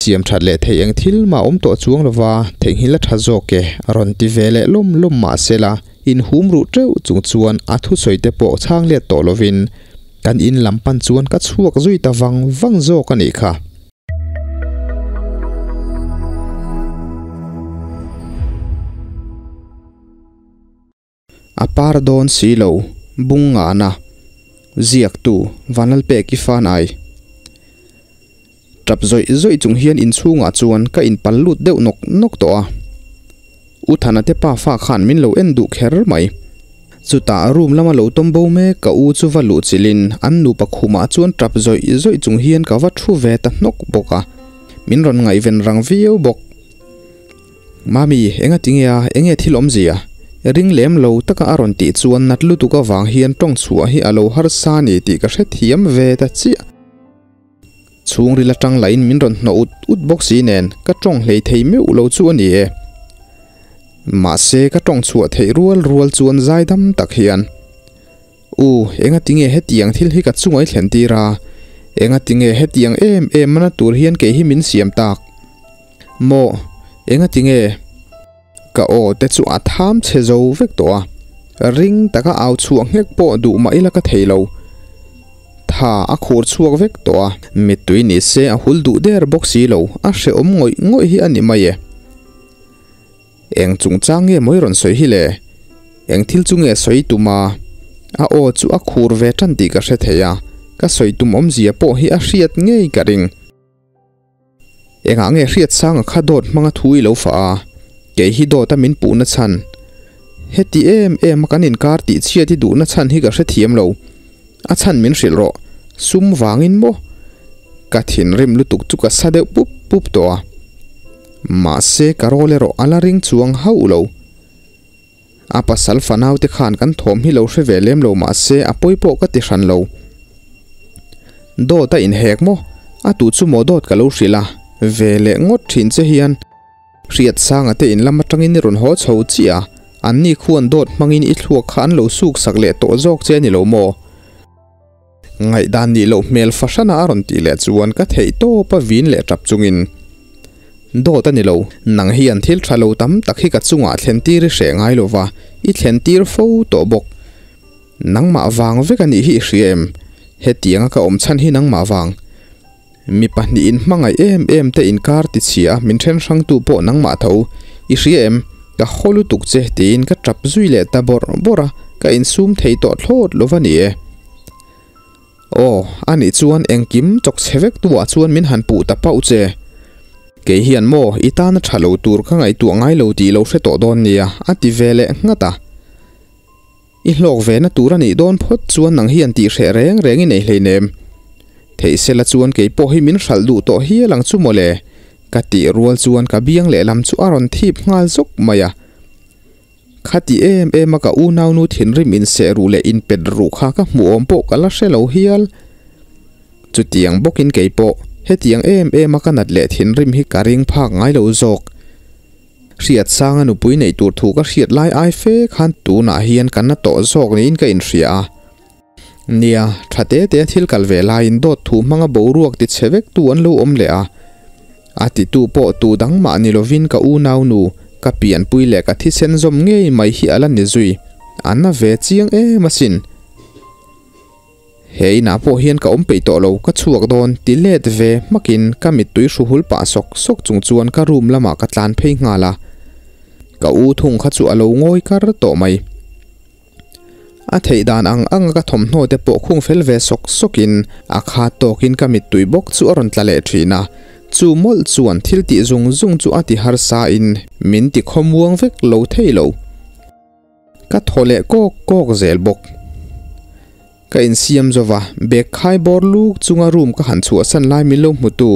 Siam that leh theih eng thil mah awm tawh chuang lova theihnghilh a tha zawk e, a rawn ti ve leh lawm lawm mah sela inhum ruh teuh chung chuan a thusawi te pawh chhang let tawh lovin kan in lam pan chuan ka chhuak zui ta vang vang zawk a nih kha. A par dawn si lo, bung ngahna, ziaktu Vanlalpeki Fanai. Tap zawih zawih chung hian inchhungah chuan ka inpal lut deuh nawk nawk tawh a. U Thana te pa fa khan min lo en duh kher mai. Chutah room lama lo tawm bo mek ka u chu va luh chilhin an nupa khumah chuan tap zawih zawih chung hian ka va thu ve ta hnawk bawk a. Min rawn ngaihven rang viau bawk. Mami, enga tinge a, enge thil awmzia? Ring lem lo taka a rawn tih chuan nat lutuk avang hian tawng chhuah hi a lo harsa ni tih ka hrethiam ve ta chiah. Chhungril atang lahin min rawn hnawh ut ut bawk si nen ka tawng hlei thei meuh lo chu a ni e. Mahse ka tawng chhuah theih rual rual chuan zaidam tak hian, U, enga tinge hetiang thil hi ka chunga i thlen tir a? Enga tinge hetiang em em a na tur hian kei hi min siam tak? Maw, enga tinge? Ka aw te chu a tham chhe zo vek tawh a, ring taka au chhuah nghek pawh duh mah ila ka thei lo. Tha a khur chhuak vek tawh a, mittui ni se a hul duh der bawk si lo, a hrehawm ngawih ngawih hi a ni mai e. Eng chungchang nge mawi rawn sawi hi le? Eng thil chu nge sawi tum a? A aw chu a khur ve tan tih ka hre thei a, ka sawi tum awmzia pawh hi a hriat ngei ka ring. Engah nge hriat sanga kha dawt hmanga thu i lo fah a? Kei hi dawta min puhna chhan. Heti em em a kan inkar tih chhiat i duhna chhan hi ka hrethiam lo. A chhan min hrilh rawh. Sum vangin maw? Ka thinrim lutuk chu ka sa deuh pup pup tawh a. Mahse ka rawl erawh a la ring chuang hauh lo. A pasal fanaute khan kan thawm hi lo hre ve lem lo mahse a pawi pawh ka ti hran lo. Dawt a inhek maw? A tu chu maw dawt ka lo hrilh a, ve leh ngawt thin che hian Hriatsanga te in lam atangin i rawn haw chho chiah a, anni khuan dawt hmangin i thluak kha an lo suk sak leh tawh zawk che a ni lo maw? Ngaihdan nih loh hmel fahrana a rawn tih leh chuan ka theih tawp a vin leh tap chungin, Dawt a ni lo, nang hian thil tha lo tam tak hi ka chungah thlen tir i hreh ngai lova, i thlen tir fo tawh bawk. Nangmah vang vek a nih hi i hria em? Hetianga ka awm chhan hi nangmah vang. Mi pahnihin hmangaih em em te inkar ti chhia a min then hrangtu pawh nangmah tho. I hria em? Ka haw lutuk che tiin ka tap zui leh ta bawrh bawrh a, ka insum thei tawh thlawt lo va ni e. Aw, anih chuan engkim chawk chhe vek tu ah chuan min han puh ta pauh che. Kei hian maw i tana tha lo tur ka ngaihtuah ngai lo tih lo hre tawh dawn nia, a ti ve leh nghat a. I hlawk ve na tur a nih dawn phawt chuan nang hian tih hreh reng reng i nei hleinem. Theih sela chuan kei pawh hi min hralh duh tawh hial ang chu mawle. Ka tih rual chuan ka biang lehlam chu a rawn thip nghal zawk mai a. Khati em em a ka unaunu thinrim inseh ruh leh inpet ruh kha ka hmuh awm pawh ka la hre lo hial. Chutiang bawkin kei pawh hetiang em em a ka nat leh thinrim hi ka ring phak ngai lo zawk. Hriatsanga nupui neih tur thu ka hriat lai ai fe khan tunah hian ka na tawh zawk niin ka inhria a. Nia, tha te te a thil kal ve laiin dawt thu hmanga boruak ti chhe vek tu an lo awm leh a. A titu pawh tu dang mah ni lovin ka unau nu, ka pianpui leh ka thisen zawm ngei mai hi a la ni zui. A na ve chiang em asin. He inah pawh hian ka awm peih tawh lo, ka chhuak dawn ti let ve hmakin ka mittui hru hul pah sawk sawk chung chuan ka room lamah ka tlan phei nghal a. Ka u thung kha chu a lo ngawi kar tawh mai. A theih dan ang anga ka thawmhnaw te pawh khung fel ve sawk sawkin a khat tawkin ka mittui bawk chu a rawn tla leh thin a. Chu mawlh chuan thil tih zung zung chu a ti harsa in min ti khawmuang vek lo thei lo. Ka thaw leh kawk kawk zel bawk. Ka insiam zova, bag khai bawr luk chunga room ka han chhuahsan lai min lo hmutu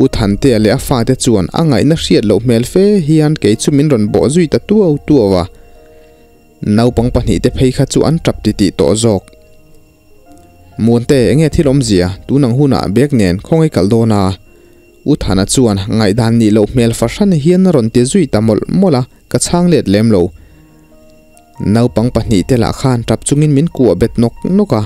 U Thantea leh a fate chuan a ngaihna hriat loh hmel fe hian kei chu min rawn bawh zui ta tuau tuau a. Naupang pahnihte phei kha chu an tap titih tawh zawk. Muante, enge thil awmzia? Tun ang hunah bag nen khawngaih kalh dawn a? U Thana chuan ngaihdan nih loh hmel fahran hian a rawn ti zui ta mawlh mawlh a, ka chhang let lem lo. Naupang pahnihte lah khan tap chungin min kuah bet nawk nawk a.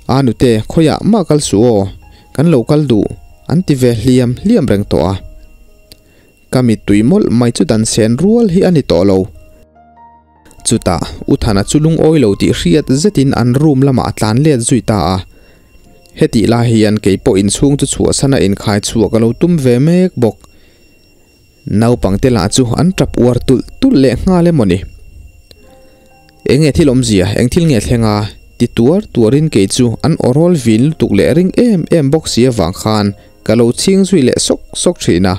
A nute, khawiah mah kal suh aw, kan lo kal duh, an ti ve hliam hliam reng tawh a. Ka mittui mawlh mai chu dan sen rual hi a ni tawh lo. Chutah U Thana chu lungawi lo tih hriat zetin an room lamah a tlan let zui ta a. Hetih lai hian kei pawh inchhung chu chhuahsan a inkhai chhuah ka lo tum ve mek bawk. Naupangte lah chu an tap uar tulh tulh leh nghal emaw ni. Eng nge thil awmzia, eng thil nge thleng a? ti tuar tuarin kei chu an awrawl vin lutuk leh ring em em bawk si avang khan ka lo chhing zui leh sawk sawk thin a.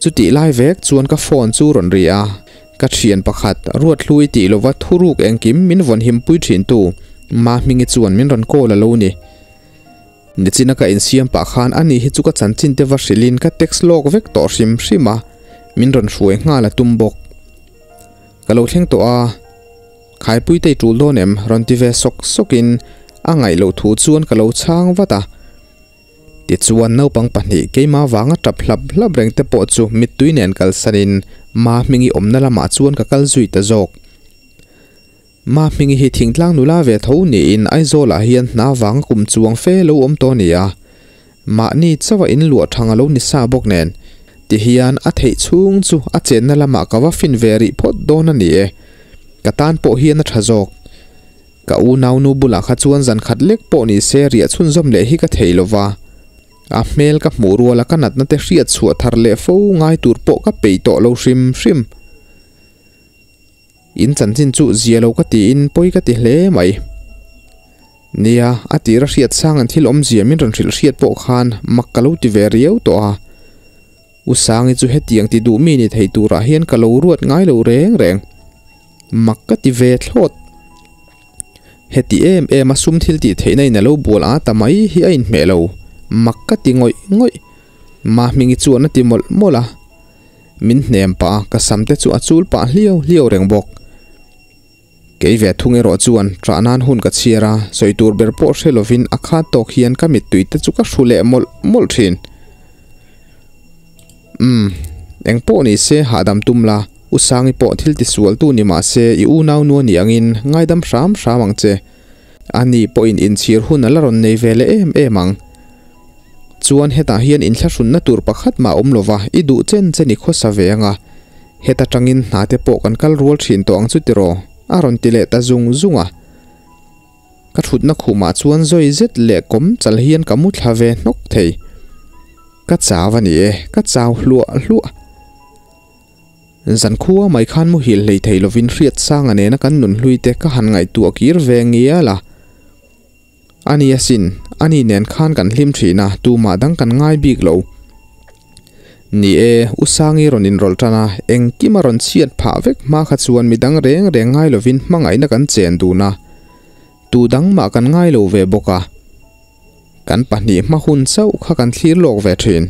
Chutih lai vek chuan ka phone chu rawn ri a, ka thian pakhat Ruathlui tih lova thuruk engkim min vawn himpui thin tu Mahmingi chuan min rawn call a lo ni. Nichina ka insiam pah khan ani hi chu ka chanchin te va hrilhin ka text lawk vek tawh hrim hrim a, min rawn hruai nghal a tum bawk. Ka lo thleng tawh a, Khaipui te i tul dawn em? rawn ti ve sawk sawkin a ngaih loh thu chuan ka lo chhang vat a. Tichuan naupang pahnih keimah vanga tap hlap hlap reng te pawh chu mittui nen kalsanin Mahmingi awmna lamah chuan ka kal zui ta zawk. Mahmingi hi thingtlang nula ve tho niin Aizawlah hian hna vanga kum chuang fe lo awm tawh a ni a. Mahni chauha in luah thang a lo ni sa bawk nen ti hian a theih chhung chu a chenna lamah ka va fin ve rih phawt dawn a ni e. Ka tan pawh hian a tha zawk. Ka unaunu bulah kha chuan zan khat lek pawh ni se riah chhunzawm leh hi ka thei lo va. A hmel ka hmuh ruala ka natna te hriat chhuah thar leh fo ngai tur pawh ka peih tawh lo hrim hrim. In chanchin chu zia lo ka tiin pawi ka ti hle mai. Nia, a tira hriat sang an thil awmzia min rawn hrilh hriat pawh khan mak ka lo ti ve riau tawh a. U Sangi chu hetiang ti duh mi ni thei turah hian ka lo ruat ngai lo reng reng. Mak ka ti ve thlawt. Heti em em a sum thil tih theihna in a lo bual a ta mai hi a inhmeh lo. Mak ka ti ngawih ngawih. Mahmingi chuan a ti mawlh mawlh a. Min hnem pah a, ka sam te chu a chul pah hliau hliau reng bawk. Kei ve thung erawh chuan ṭah nan hun ka chhiar a, sawi tur ber pawh hre lovin a khat tawk hian ka mittui te chu ka hru leh mawlh mawlh ṭhin. Umm, eng pawh ni se hahdam tum la, U Sangi pawh thil tisualtu ni mah se i unau nu a nih angin ngaidam hram hram ang che. Ani pawhin inchhir hun a la rawn nei ve leh em em ang. Chuan hetah hian inthlahrunna tur pakhat mah awm lova i duh chen chen i khawsa ve anga, heta tangin hna te pawh kan kal rual thin tawh ang chu tiraw? a rawn ti leh ta zung zung a. Ka thutna khumah chuan zawi zet leh kawm chal hian ka mu thla ve hnawk thei. Ka chau a ni e, ka chau hluah hluah. Zankhua mai khan muhil hlei thei lovin Hriatsanga nena kan nunhlui te ka han ngaihtuah kir ve ngial a. A ni asin, ani nen khan kan hlim thin a, tumah dang kan ngai bik lo. Ni e, U Sangi rawn inrawlh tan a, engkim a rawn chhiat phah vek hma kha chuan midang reng reng ngai lovin hmangaihna kan chen dun a, tu dang mah kan ngai lo ve bawk a. Kan pahnih hma hun chauh kha kan thlir lawk ve thin.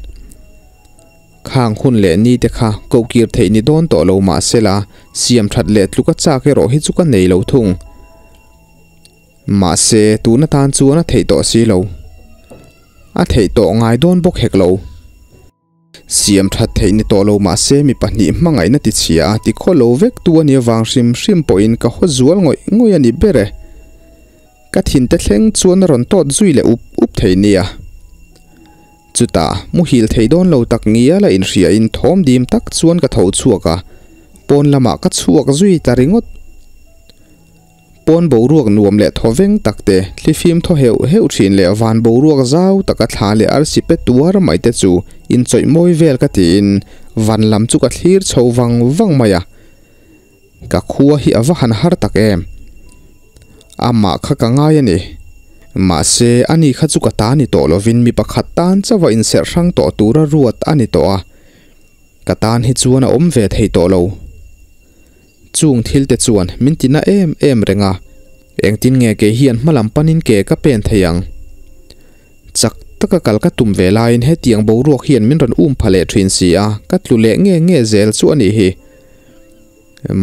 Khang hun leh ni te kha kohkir theih ni dawn tawh lo mah sela, siam that leh tluk a chak erawh hi chu ka nei lo thung. Mahse, tun atan chuan a theih tawh si lo. A theih tawh ngai dawn bawk hek lo. Siam that theih ni tawh lo mahse mi pahnih hmangaihna ti chhia a ti khaw lo vek tu a nih avang hrim hrim pawhin ka haw zual ngawih ngawih a ni ber e. Ka thinte thleng chuan a rawn tawt zui leh up up thei nia. Chutah, muhil thei dawn lo tak ngial a inhriain thawm dim tak chuan ka tho chhuak a, pawn lamah ka chhuak zui ta ringawt. Pawn boruak nuam leh thaw veng tak te, thlifim thaw heuh heuh thin leh van boruak zau taka thla leh arsi pe tuar mai te chu inchawih mawi vel ka tiin van lam chu ka thlir chho vang vang mai a. Ka khua hi a va han har tak em. Amah kha ka ngai a ni. Mahse, ani kha chu ka ta ni tawh lovin mi pakhat tan chauha inserh hrang tawh tura ruat a ni tawh a. Ka tan hi chuan a awm ve thei tawh lo. Chung thil te chuan min ti na em em reng a, engtin nge kei hian hma lam panin ke ka pen thei ang? Chak taka kal ka tum ve laiin hetiang boruak hian min rawn um pha leh thin si a, ka tlu leh nge nge zel chu a nih hi.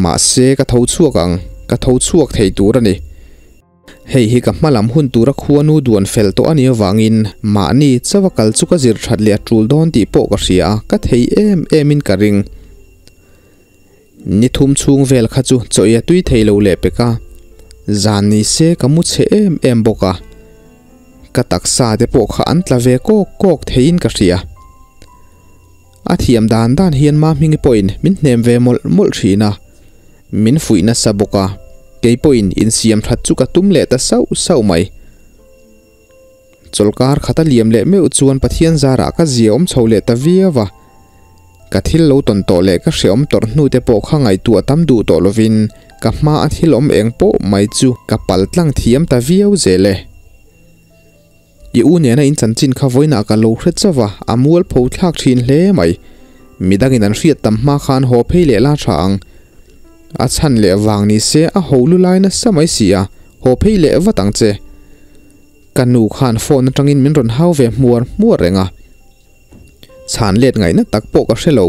Mahse ka tho chhuak ang, ka tho chhuak thei tur a ni. Hei hi ka hma lam hun tura khuanu duan fel tawh a nih avangin mahni chauha kal chu ka zir that leh a tul dawn tih pawh ka hria a, ka thei em emin ka ring. Ni thum chhung vel kha chu chaw i a tui thei lo leh pek a, zan ni se ka mu chhe em em bawk a. Ka taksa te pawh kha an tla ve kawk kawk theiin ka hria. A thiam dan dan hian Mahmingi pawhin min hnem ve mawlh mawlh thin a, min fuih nasa bawk a, kei pawhin insiam that chu ka tum leh ta sauh sauh mai. Chawlhkar khat a liam leh meuh chuan Pathian zarah ka zia awm chho leh ta viau a, ka thil lo tawn tawh leh ka hreawm tawrh hnu te pawh kha ngaihtuah tam duh tawh lovin ka hma a thil awm eng pawh mai chu ka pal tlang thiam ta viau zel e. I u nena in chanchin kha vawiinah ka lo hre chauh a, a mualpho thlak thin hle mai. Midangin an hriat tam hma khan haw phei leh la tha ang. A chhan leh vang ni se a ho lu lai nasa mai si a, haw phei leh vat ang che. Ka nu khan phone atangin min rawn hau ve hmuar hmuar reng a. Chhan let ngaihna tak pawh ka hre lo.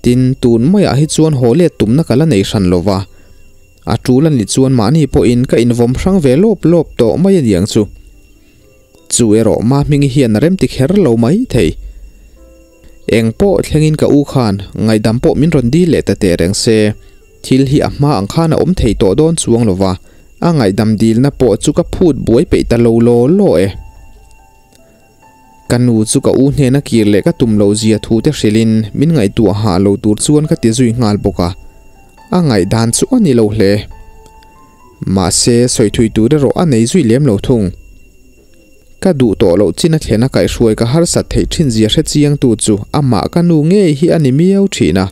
Tin, tun maiah hi chuan haw let tumna ka la nei hran lo va. A tul a ni chuan mahni pawhin ka invawm hrang ve lawp lawp tawh mai a niang chu. Chu erawh Mahmingi hian a remti kher lo mai thei. Eng pawh thlengin ka u khan ngaihdam pawh min rawn dil leh ta teh reng se, thil hi a hma ang khan a awm thei tawh dawn chuang lo va, a ngaihdam dilna pawh chu ka phut buai peih ta lo law law e. Ka nu chu ka u hnena kir leh ka tum loh zia thu te hrilhin min ngaihtuah hah lo tur chuan ka ti zui nghal bawk a, a ngaihdan chu a ni lo hle. Mahse, sawi thui tur erawh a nei zui lem lo thung. Ka duh tawh loh chin a thlen a kaihhruai ka harsat theih thin zia hre chiangtu chu amah ka nu ngei hi a ni miau thin a.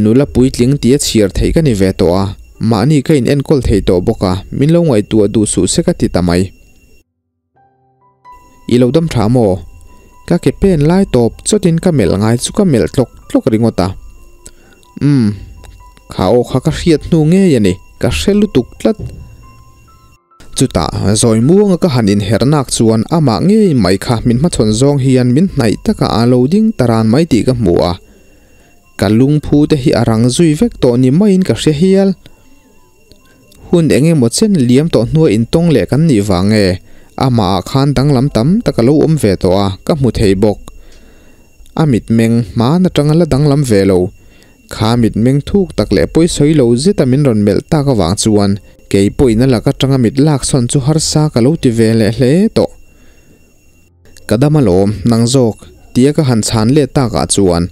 Nula puitling tia chhiar theih ka ni ve tawh a, mahni ka in enkawl thei tawh bawk a, min lo ngaihtuah duh suh se ka ti ta mai. I lo dam tha maw? Ka ke pen lai tawp chawtin ka melh ngai chu ka melh tlawk tlawk ringawt a. Umm, kha aw kha ka hriat hnu ngei a ni, ka hre lutuk tlat. Chutah, zawi muanga ka han inher nak chuan amah ngei mai kha min hmachhawn zawng hian min hnaih taka a lo ding ta ran mai tih ka hmu a. Ka lungphu te hi a rang zui vek tawh ni maiin ka hre hial. Hun eng emaw chen liam tawh hnua intawng leh kan nih vang nge, amahah khan danglam tam tak a lo awm ve tawh a, ka hmu thei bawk. A mitmeng hman atanga la danglam ve lo. Kha mitmeng thuk tak leh pawisawi lo zeta min rawn melh tak avang chuan kei pawhin a lak atanga mit laksawn chu harsa ka lo ti ve leh hle tawh. Ka dam alawm, nang zawk, tia ka han chhan let takah chuan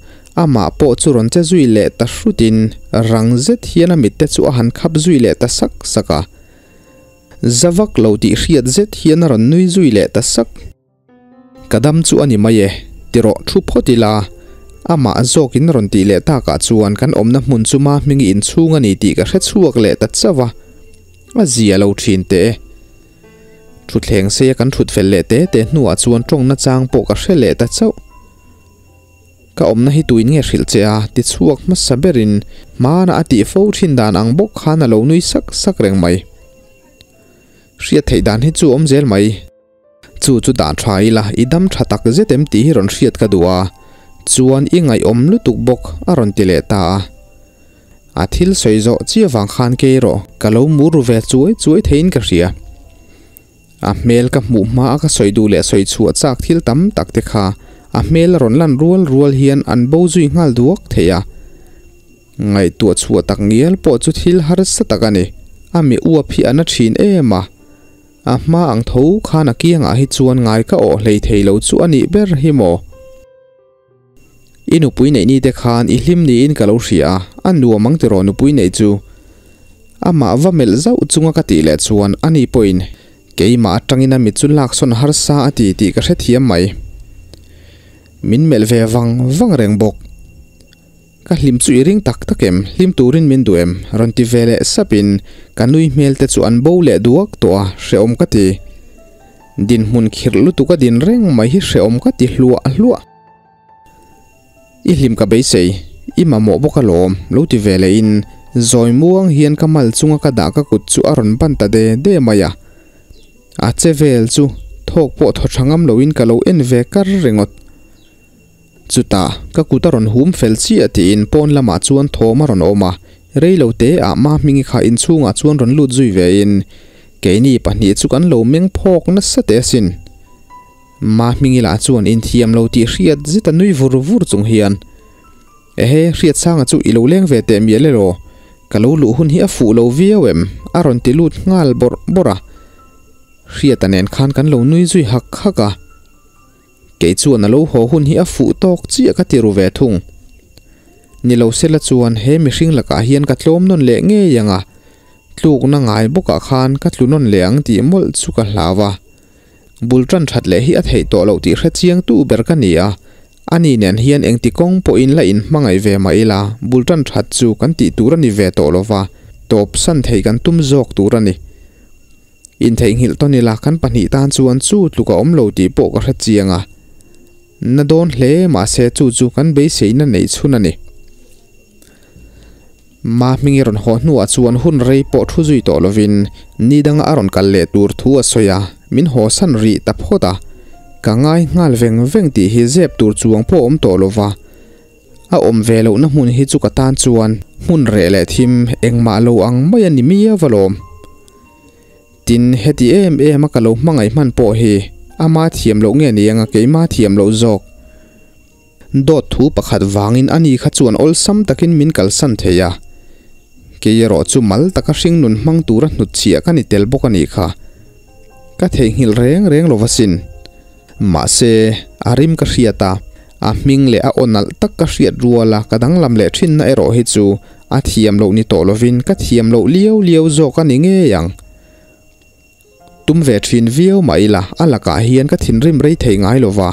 amah pawh chu rawn che zui leh ta hrutin rang zet hian a mitte chu a han khap zui leh ta sak sak a. Za vak lo tih hriat zet hian a rawn nui zui leh ta sak. Ka dam chu a ni mai e, ti rawh thu phawt ila. Amah zawkin rawn tih leh takah chuan kan awmna hmun chu Mahmingi inchhung a ni tih ka hre chhuak leh ta chauh a, a zia lo thin teh e. Thutthleng seia kan thut fel leh te te hnuah chuan tawngna chang pawh ka hre leh ta chauh. Ka awmna hi tuin nge hrilh che a? ti chhuak hmasa berin hmana a tih fo thin dan ang bawk khan a lo nui sak sak reng mai. Hriat theih dan hi chu awm zel mai. Chu chu dan tha ila i dam tha tak zet em tih hi rawn hriat ka duh a, chuan i ngaihawm lutuk bawk a rawn ti leh ta a. A thil sawi zawh chiah vang khan kei erawh ka lo mur ru ve chuai chuai theiin ka hria. A hmel ka hmuh hma a ka sawi duh leh sawi chhuah chak thil tam tak te kha a hmel a rawn lan rual rual hian an bo zui nghal duak thei a. Ngaihtuah chhuah tak ngial pawh chu thil harsa tak a ni. A mi uap hi a na thin em a. A hma ang tho khan a kiangah hi chuan ngai ka awh hlei thei lo chu a nih ber hi maw? I nupui neih ni te khan i hlim niin ka lo hria a, a nuam ang tiraw nupui neih chu. Amah va melh zauh chunga ka tih leh chuan ani pawhin keimah atangin a mit chu laksawn harsa a ti tih ka hrethiam mai. Min melh ve vang vang reng bawk. Ka hlim chu i ring tak tak em? Hlim turin min duh em? Rawn ti ve leh sapin ka nui hmel te chu an bo leh duak tawh a, hrehawm ka ti. Dinhmun khirh lutuk a din reng mai hi hrehawm ka ti hluah hluah. I hlim ka beisei, i mamawh bawk alawm, lo ti ve leh in zawi muang hian ka mal chunga ka dah ka kut chu a rawn ban ta de de mai a. A che vel chu thawk pawh thaw tha ngam loin ka lo en ve kar ringawt. Chutah, ka kut a rawn hum fel chiah tiin pawn lamah chuan thawm a rawn awm a, rei lo te ah Mahmingi kha inchhungah chuan rawn lut zui vein keini pahnih chu kan lo meng phawk nasa teh asin. Mahmingi lah chuan inthiam lo tih hriat zet a nui vur vur chung hian, Ehe, Hriatsanga chu i lo leng ve teh mial elaw? Ka lo luh hun hi a fuh lo viau em? a rawn ti lut nghal bawrh bawrh a. Hriata nen khan kan lo nui zui hak hak a. Kei chuan a lo haw hun hi a fuh tawk chiah ka ti ru ve thung. Ni lo sela chuan he mihring lakah hian ka tlawm nawn leh ngei ang a, tlukna ngai bawkah khan ka tlu nawn leh ang tih mawlh chu ka hlau a. Bul tan that leh hi a theih tawh loh tih hre chiang tu ber ka ni a, ani nen hian engti kawng pawhin la inhmangaih ve mah ila bul tan that chu kan tih tur a ni ve tawh lova, tawp san thei kan tum zawk tur a ni. Intheihnghilh tawn ila kan pahnih tan chuan chu tluk a awm lo tih pawh ka hre chiang a, na dawn hle mahse chu chu kan beiseina neih chhun a ni. Ma hming i rawn haw hnuah chuan hun rei pawh thu zui tawh lovin ni danga a rawn kal leh tur thu a sawi a, min haw san rih ta phawt a. Ka ngai nghal veng veng tih hi zep tur chuang pawh awm tawh lova, a awm ve lohna hmun hi chu ka tan chuan hmun reh leh thim engmah lo ang mai a ni miau alawm. Tin, heti em em a ka lo hmangaih hman pawh hi ama thiam loh nge ni anga keima thiam loh zawk. Dawt thu pakhat vangin ani kha chuan awlsam takin min kalsan thei a, kei erawh chu mal taka hringnun hmang tura hnutchhiah ka ni tel bawk a nih kha. Ka theihnghilh reng reng lo asin. Mahse, a rim ka hriat a, a hming leh a aw nalh tak ka hriat rual a ka danglam leh thinna erawh hi chu a thiam loh ni tawh lovin ka thiam loh liau liau zawk a ni ngei ang. Tum ve thin viau mah ila a lakah hian ka thinrim rei thei ngai lo va,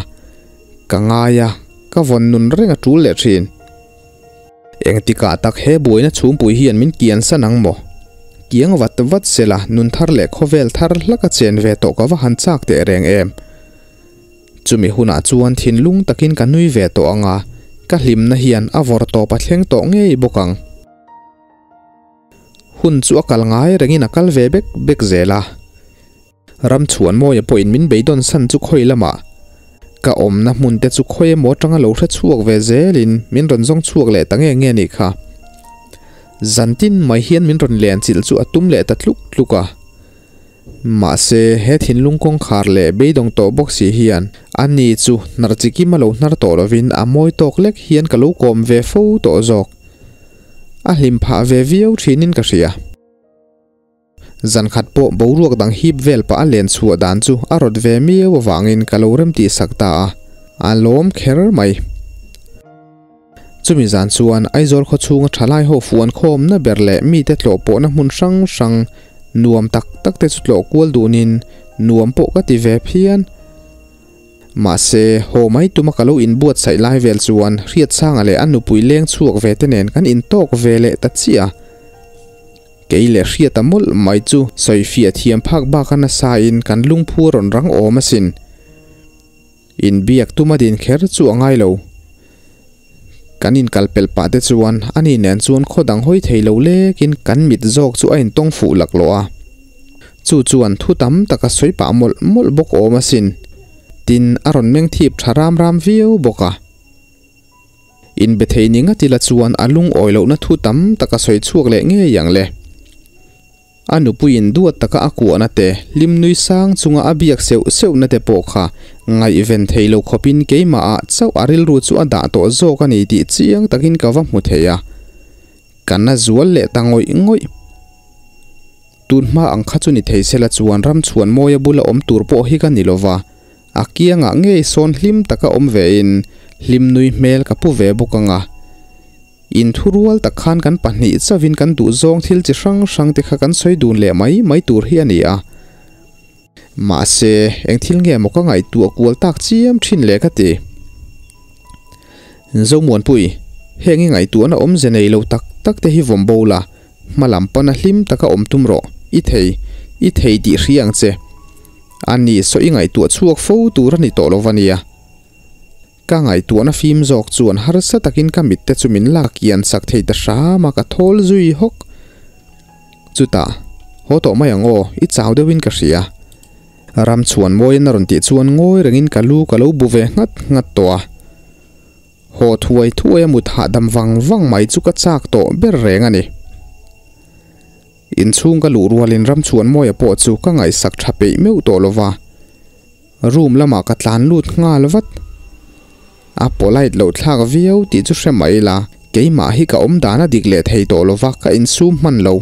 ka ngai a, ka vawn nun reng a tul leh thin. Engtikah tak he buaina chhumpui hian min kian san ang maw? Kiang vat vat sela nun thar leh khawvel thar hlaka chen ve tawh ka va han chak teh reng em? Chumi hunah chuan thinlung takin ka nui ve tawh ang a, ka hlimna hian a vawr tawp a thleng tawh ngei bawk ang. Hun chu a kal ngai rengin a kal ve bek bek zel a. Ramchhuanmawia pawhin min beidawn san chu khawi lamah ka awmna hmun te chu khawi emaw atanga lo hre chhuak ve zelin min rawn zawng chhuak leh ta nge nge nih kha. Zantin mai hian min rawn len chilh chu a tum leh ta tluk tluk a. Mahse, he thinlung kawngkhar leh beidawng tawh bawk si hian ani chu hnar chi kima lo hnar tawh lovin a mawi tawk lek hian ka lo kawm ve fo tawh zawk. A hlim phah ve viau thinin ka hria. Zan khat pawh boruak dang hip vel pah a len chhuah dan chu a rawt ve miau avangin ka lo rem tih sak ta a, a lawm kher mai. Chumi zan chuan Aizawl khaw chhunga thalai ho fuan khawmna ber leh mite tlawh pawhna hmun hrang hrang nuam tak tak te chu tlawh kual dunin nuam pawh ka ti ve phian. Mahse, haw mai tuma ka lo inbuatsaih lai vel chuan Hriatsanga leh a nupui leng chhuak ve te nen kan intawk ve leh ta chiah a. Kei leh Hriata mawlh mai chu sawifiah thiam phak baka nasain kan lungphu a rawn rang awm asin. Inbiak tuma din kher chu a ngai lo. Kan inkalpelh pah te chuan ani nen chuan khaw dang hawi thei lo lekin kan mit zawk chu a intawng fuh laklawh a. Chu chuan thu tam tak a sawi pah mawlh mawlh bawk awm asin. Tin, a rawn meng thip tha ram ram viau bawk a. Inbe thei ni ngat ila chuan a lungawi lohna thu tam tak a sawi chhuak leh ngei ang le. A nupuiin duat taka a kuahna te, hlim nui sang chunga a biak seuh seuhna te pawh kha ngaihven thei lo khawpin keimahah chauh a rilru chu a dah tawh zawk a ni tih chiang takin ka va hmu thei a. Ka na zual leh ta ngawih ngawih. Tun hma ang kha chu ni thei sela chuan Ramchhuanmawia bula awm tur pawh hi ka ni lova, a kiangah ngei sawn hlim taka awm vein hlim nui hmel ka pu ve bawk ang a. Inthurual tak khan kan pahnih chauhin kan duhzawng thil chi hrang hrang te kha kan sawi dun leh mai mai tur hi a ni a. Mahse, eng thil nge maw ka ngaihtuah kual tak chiam thin le ka ti. Zomuanpui, heng i ngaihtuahna awmze nei lo tak tak te hi vawm bo la, hma lam pana hlim taka awm tum rawh, i thei, i thei tih hria ang che. A ni, saw i ngaihtuah chhuak fo tur a ni tawh lo va nia. Ka ngaihtuahna fim zawk chuan harsa takin ka mitte chu min lak kian sak thei ta hram a, ka thawl zui hawk. Chutah, Haw tawh mai ang aw, i chau deuhin ka hria. Ram chhuan mawiin a rawn tih chuan ngawi rengin ka lu ka lo bu ve nghat nghat tawh a. Haw thuai thuai a mut hahdam vang vang mai chu ka chak tawh ber reng a ni. Inchhung ka luh rualin ram chhuan mawia pawh chu ka ngaihsak tha peih meuh tawh lova. Room lamah ka tlan lut nghal vat. A polite loh thlak viau tih chu hre mai ila, keimah hi ka awm dan a dik leh thei tawh lova ka insum hman lo.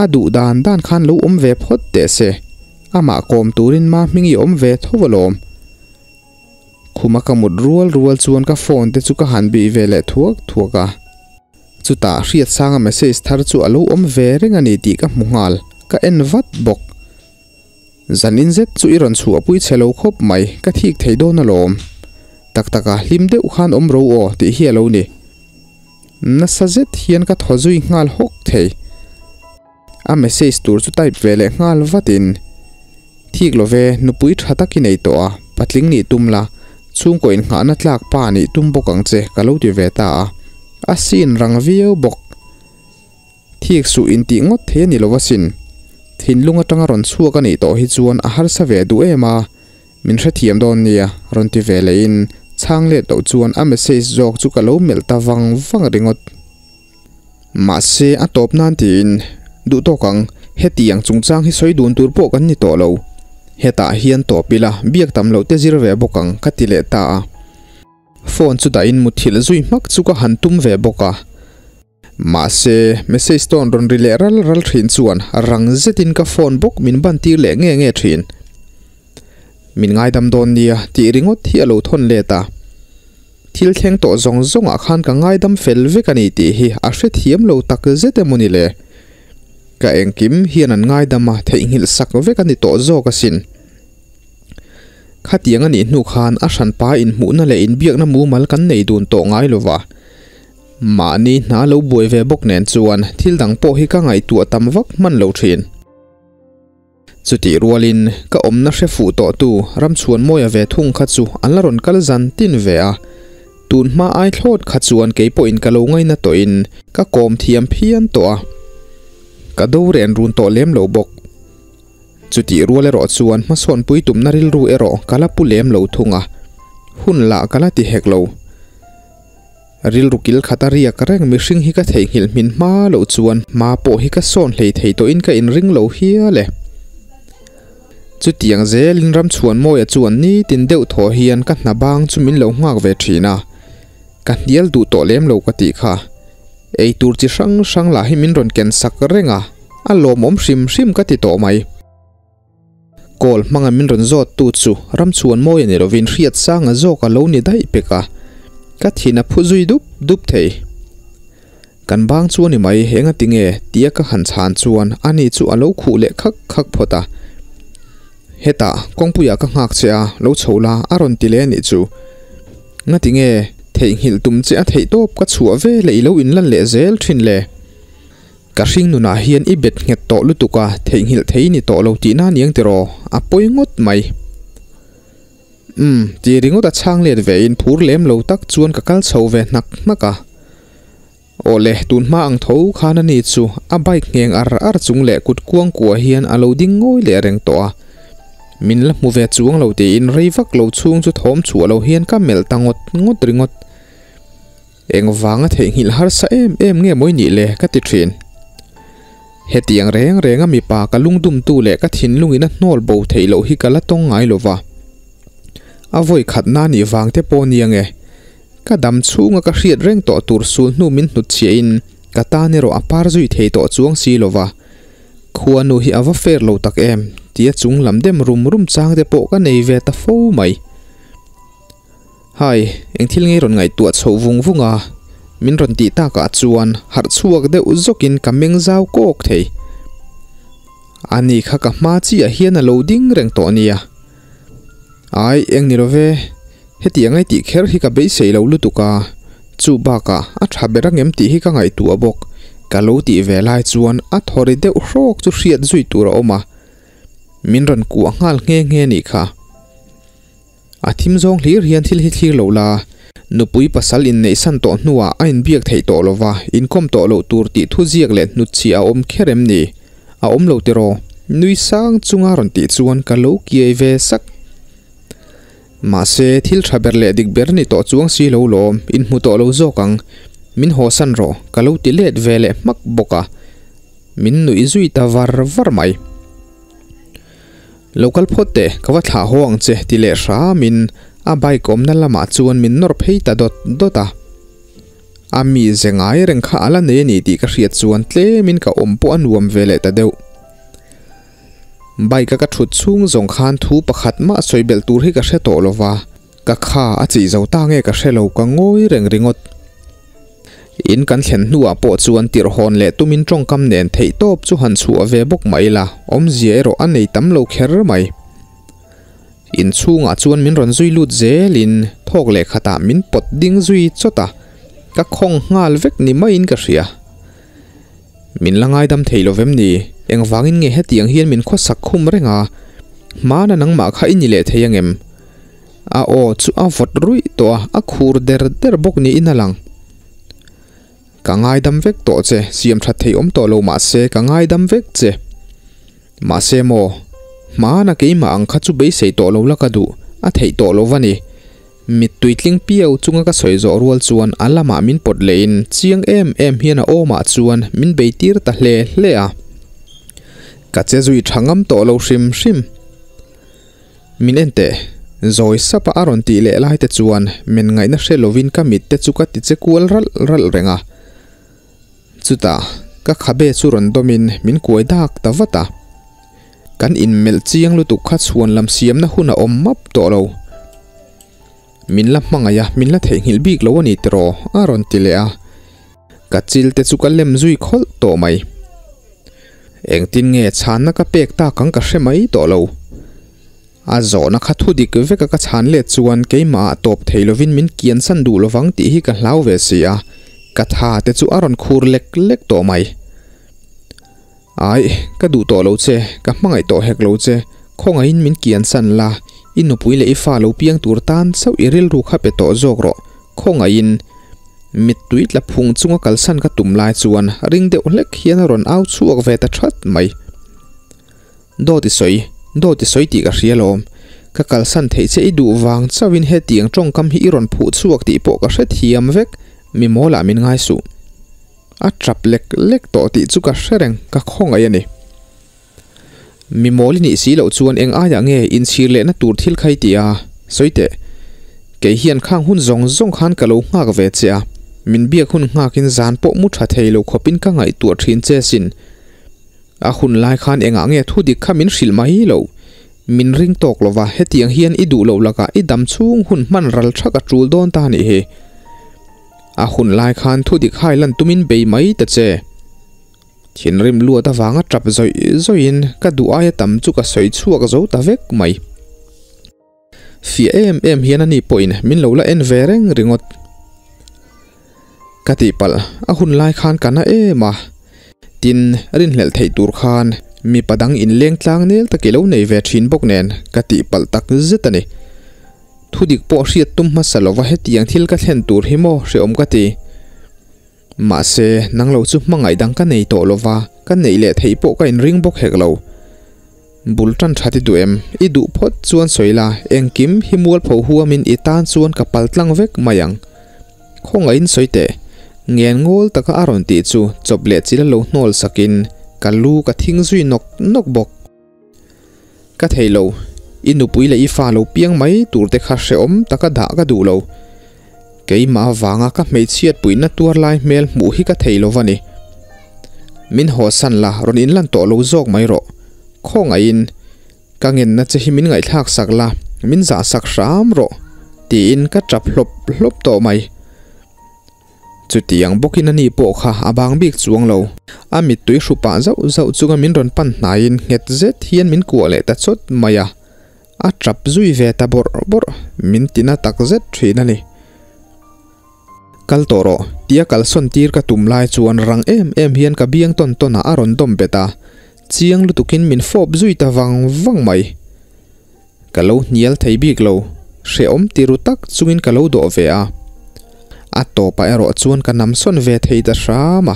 A duh dan dan khan lo awm ve phawt teh se. Amah kawm turin Mahmingi awm ve tho alawm. Khuma ka mut rual rual chuan ka phone te chu ka han bih ve leh thuak thuak a. Chutah Hriatsanga message thar chu a lo awm ve reng a ni tih ka hmu nghal, ka en vat bawk. Zanin zet chu i rawn chhuahpui chhe lo khawp mai, ka thik thei dawn alawm. Tak taka hlim deuh khan awm ro aw tih hi a lo ni. Nasa zet hian ka thaw zui nghal hawk thei. A message tur chu type ve leh nghal vatin, Thik lo ve, nupui tha tak i nei tawh a, patling nih tum la, chhungkaw inngahna tlak pa nih tum bawk ang che ka lo ti ve ta a. A sin rang viau bawk. Thik suh intih ngawt thei a ni lo asin. Thinlung atanga rawn chhuak a nih tawh hi chuan a harsa ve duh em a, min hrethiam dawn nia rawn ti ve lehin chhang let loh chuan a message zawk chu ka lo melh ta vang vang ringawt. Mahse a tawp nan tiin duh tawk ang, hetiang chungchang hi sawi dun tur pawh kan ni tawh lo. Hetah hian tawp ila biak tam loh te zir ve bawk ang ka ti leh ta a. Phone chu dahin muthilh zui hmak chu ka han tum ve bawk a. Mahse, message tawn rawn ri leh ral ral thin chuan rang zetin ka phone bawk min ban tir leh nge nge thin. Min ngaidam dawn nia tih ringawt hi a lo thawn let a. Thil thleng tawh zawng zawngah khan ka ngaidam fel vek a ni tih hi a hrethiam lo tak zet emaw ni le. Ka engkim hian an ngaidam a theihnghilh sak vek a ni tawh zawk asin. Khatiang a nih hnu khan a hranpa inhmuhna leh inbiakna mumal kan nei dun tawh ngai lova. Mahni hna lo buai ve bawk nen chuan thil dang pawh hi ka ngaihtuah tam vak hman lo thin. Chutih rualin ka awmna hre fuh tawhtu Ramchhuanmawia ve thung kha chu an la rawn kal zan tin ve a, tun hma ai thlawt kha chuan kei pawhin ka lo ngaina tawhin ka kawm thiam phian tawh a, ka do ren run tawh lem lo bawk. Chutih rual erawh chuan hmasawnpui tumna rilru erawh ka la pu lem lo thung a, hun lah ka la ti hek lo. Rilru kil khat a riak reng mihring hi ka theihnghilh hmin hma loh chuan hma pawh hi ka sawn hlei thei tawhin ka inring lo hial e. Chutiang zelin Ramchhuanmawia chuan nitin deuh thaw hian ka hna bang chu min lo nghak ve thin a, ka hnial duh tawh lem lo ka tih kha. Eitur chi hrang hrang lah hi min rawn ken sak reng a, a lawmawm hrim hrim ka ti tawh mai. Call hmanga min rawn zawt tu chu Ramchhuanmawia ni lovin Hriatsanga zawk a lo ni daih pek a, ka thin a phu zui dup dup thei. Kan bang chu a ni mai, enga tinge tia ka han chhan chuan ani chu a lo khuh leh khak khak phawt a. Hetah kawngpuiah ka nghak che a, lo chho la a rawn ti leh a nih chu. Nga tinge theihnghilh tum che a theih tawp ka chhuah ve leh i lo inlan leh zel thin le. Ka hring nunah hian i bet nghet tawh lutuk a, theihnghilh thei ni tawh lo tihna aniang tiraw, a pawi ngawt mai. Umm, ti ringawt a chhang let ve in phur lem lo tak chuan ka kal chho ve hnak hnak a. Awle, tun hma ang tho khan ani chu a bike ngheng ar ar chung leh kut kuang kuah hian a lo ding ngawi leh reng tawh a. Min la hmu ve chuang lo tiin rei vak lo chhung chu thawm chhuah lo hian ka melh ta ngawt ngawt ringawt. Engvanga theihnghilh harsa em em nge mawi nih le ka ti thin. Hetiang reng renga mipa ka lungdumtu leh ka thinlungin a hnawl bo theih loh hi ka la tawng ngai lo va. A vawi khatna nih vang te pawh nia nge. Ka dam chhunga ka hriat reng tawh tur sul hnu min hnutchhiahin ka tan erawh a par zui thei tawh chuang si lo va. Khuanu hi a va fair lo tak em tia chung lam dem rum rum chang te pawh ka nei ve ta fo mai. Hai, eng thil ngei rawn ngaihtuah chhoh vung vung a, min rawn tih takah chuan harh chhuak deuh zawkin ka meng zau kawk thei. Ani kha ka hma chiah hian a lo ding reng tawh nia. Ai, eng ni lo ve, hetiang ai tih kher hi ka beisei lo lutuk a, chu bakah a tha ber angem tih hi ka ngaihtuah bawk, ka lo tih ve lai chuan a thaw ri deuh hrawk chu hriat zui tur a awm a, min rawn kuah nghal nghe nghe nih kha. A thim zawng hlir hian thil hi thlir lo la, nupui pasal inneihsan tawh hnuah a inbiak theih tawh lo va, inkawm tawh loh tur tih thu ziak leh hnutchhiah a awm kher em ni? A awm lo tiraw? Nui sang chunga rawn tih chuan ka lo kiai ve sak. Mahse, thil tha ber leh dik ber ni tawh chuang si lo lawm, inhmu tawh lo zawk ang. Min hawsan rawh, ka lo ti let ve leh hmak bawk a. Min nuih zui ta var var mai. Lo kal phawt teh, ka va thlah haw ang che ti leh hramin a bike awmna lamah chuan min nawr phei ta dawt dawt a. A mi ze ngai reng kha a la nei a ni tih ka hriat chuan tlemin ka awm pawh a nuam ve leh ta deuh. Bike a ka thut chhung zawng khan thu pakhat mah sawi belh tur hi ka hre tawh lo va, ka kha a chih zo ta nge ka hre lo ka ngawi reng ringawt. In kan thlen hnuah pawh chuan tirh hawn leh tumin tawngkam nen theih tawp chu han chhuah ve bawk mai la, awmzia erawh a nei tam lo kher mai. Inchhungah chuan min rawn zui lut zelin thawk leh khatah min pawt ding zui chawt a, ka khawng nghal vek ni maiin ka hria. Min la ngaidam thei lo vem ni? Engvangin nge hetiang hian min khawsak khum reng a? Hmana nangmah kha i ni leh thei angem? A aw chu a vawt ruih tawh a, a khur der der bawk niin a lang. Ka ngaidam vek tawh che, siam that thei awm tawh lo mahse ka ngaidam vek che. Mahse maw, hmana keimah ang kha chu beisei tawh lo la ka duh, a theih tawh lo va ni. Mittui tling piau chunga ka sawi zawh rual chuan a lamah min pawt lehin chiang em em hian a awmah chuan min bei tir ta hle hle a. Ka che zui tha ngam tawh lo hrim hrim. Min en teh, zawi sapa a rawn tih leh lai te chuan men ngaihna hre lovin ka mit te chu ka ti che kual ralh ralh reng a. Chutah ka khabe chu rawn dawmin min kuai dak ta vat a. Kan inmelh chiang lutuk kha chhuan lam siamna hun a awm map tawh lo. Min la hmangaih a, min la theihnghilh bik lo a ni tiraw? a rawn ti leh a. Ka chil te chu ka lem zui khawlh tawh mai. Engtin nge chhanna ka pek tak ang ka hre mai tawh lo. A zawhna kha thu dik veka ka chhan let chuan keimahah tawp thei lovin min kiansan duh lovang tih hi ka hlau ve si a, ka tha te chu a rawn khur lek lek tawh mai. Aih, ka duh tawh lo che, ka hmangaih tawh hek lo che, khawngaihin min kiansan la, i nupui leh i fa lo piang tur tan chauh i rilru kha pe tawh zawk rawh, khawngaihin. Mittui tla phung chunga kalsan ka tum lai chuan ring deuh hlek hian a rawn au chhuak ve ta that mai. Dawt i sawi, dawt i sawi tih ka hria lawm. Ka kalsan theih che i duh vang chauhin hetiang tawngkam hi i rawn phuh chhuak tih pawh ka hrethiam vek, mi mawlah min ngai suh. A tap lek lek tawh tih chu ka hre reng, ka khawngaih a ni. Mi mawl i nih si loh chuan eng aiah nge inchhir lehna tur thil kha i ti a, sawi teh. Kei hian khang hun zawng zawng khan ka lo nghak ve che a, min biak hun nghakin zan pawh mu tha thei lo khawpin ka ngaihtuah thin che sin. A hun lai khan engah nge thu dik kha min hrilh mai lo. Min ring tawk lova hetiang hian i duh loh lakah i dam chhung hun hman ral thak a tul dawn ta nih hi. A hun lai khan thu dik hai lan tumin bei mai ta che. Thinrim luat avanga tap zawih zawihin ka duh aia tam chu ka sawi chhuak zo ta vek mai. Fiah em em hian ani pawhin min lo la en ve reng ringawt. Ka tihpalh a hun lai khan ka na em a, tin rinhlelh theih tur khan mipa dang inleng tlang nel tak i lo nei ve thin bawk nen ka tihpalh tak zet a ni. Thudik pawh hriat tum hmasa lova hetiang thil ka thlen tur hi maw hreawm ka ti. Mahse, nang lo chu hmangaih dang ka nei tawh lova, ka neih leh theih pawh ka inring bawk hek lo. Bul tan that i duh em? I duh phawt chuan sawi la, engkim hi mualpho huamin i tan chuan ka pal tlang vek mai ang. Khawngaihin sawi teh. Ngen ngawl taka a rawn tih chu chawp leh chila lo hnawl sakin ka lu ka thing zui nawk nawk bawk. Ka thei lo, i nupui leh i fa lo piang mai tur te kha hrehawm taka dah ka duh lo. Keimah avanga ka hmeichhiat puihna tuar lai hmel hmuh hi ka thei lo va ni. Min hawsan la, rawn inlan tawh lo zawk mai rawh. Khawngaihin, ka ngenna che hi min ngaihthlak sak la, min zah sak hram rawh, tiin ka tap hlawp hlawp tawh mai. Chutiang bawkin ani pawh kha a bang bik chuang lo. A mittui hru pah zauh zauh chunga min rawn pan hnaiin nghet zet hian min kuah leh ta chawt mai a. A tap zui ve ta bawrh bawrh, min tina tak zet thin a ni. Kal tawh rawh, tia kalsawn tir ka tum lai chuan rang em em hian ka biang tawn tawn ah a rawn dawm bet a, chiang lutukin min fawp zui ta vang vang mai. Ka lo hnial thei bik lo, hrehawm ti ru tak chungin ka lo dawh ve a. A tawpah erawh chuan ka namsawn ve thei ta hram a.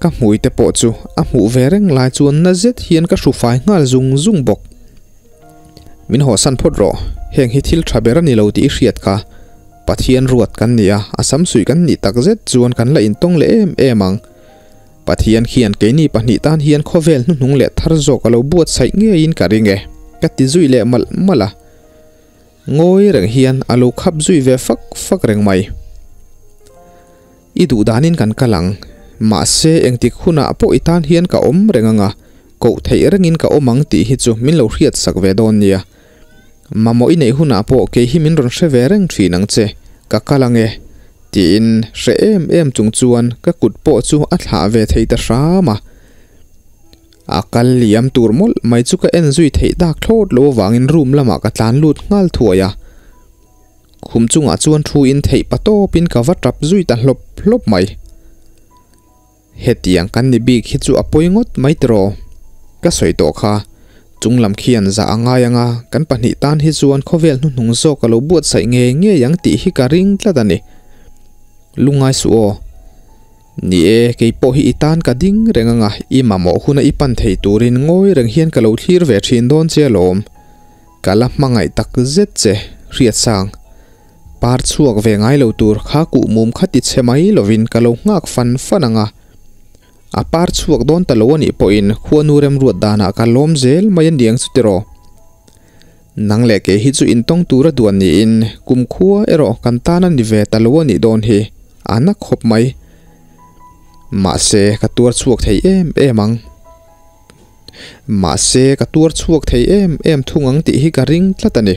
Ka hmui te pawh chu a hmuh ve reng lai chuan na zet hian ka hru fai nghal zung zung bawk. Min hawhsan phawt rawh, heng hi thil tha ber a ni lo tih i hriat kha. Pathian ruat kan ni a, a samsuih kan nih tak zet chuan kan la intawng leh em em ang. Pathian khian keini pahnih tan hian khawvel hnuhnung leh thar zawk a lo buatsaih ngeiin ka ring e, ka ti zui leh malh malh a. Ngawi reng hian a lo khap zui ve fak fak reng mai. I duh danin kan kal ang, mahse engtik hunah pawh i tan hian ka awm reng ang a, Koh theih rengin ka awm ang tih hi chu min lo hriat sak ve dawn nia. Mamawh i neih hunah pawh kei hi min rawn hre ve reng thin ang che, ka kal ang e, tiin hre em em chung chuan ka kut pawh chu a thlah ve thei ta hram a. A kal liam tur mawlh mai chu ka en zui theih dak thlawt lo avangin room lamah ka tlan lut nghal thuai a. Khum chungah chuan thu in theih pa tawpin ka va tap zui ta hlawp hlawp mai. Hetiang kan ni bik hi chu a pawi ngawt mai tiraw? Ka sawi tawh kha. Chung lam khian zah a ngai ang a, kan pahnih tan hi chuan khawvel hnuhnung zawk a lo buatsaih ngei ngei ang tih hi ka ring tlat a ni. Lungngai suh aw. Ni e, kei pawh hi i tan ka ding reng ang a, i mamawh huna i pan thei turin ngawi reng hian ka lo thlir ve thin dawn che alawm. Ka la hmangaih tak zet che, Hriatsang. Par chhuak ve ngai lo tur kha kuhmum kha ti chhe mai lovin ka lo nghak fan fan ang a. A par chhuak dawn ta lo a nih pawhin khuanu remruat danah ka lawm zel mai a niang chu tiraw. Nang leh kei hi chu intawng tura duan niin kumkhua erawh kan tan a ni ve ta lo a nih dawn hi a na khawp mai. Mahse ka tuar chhuak thei em em ang. Mahse ka tuar chhuak thei em em thung ang tih hi ka ring tlat a ni.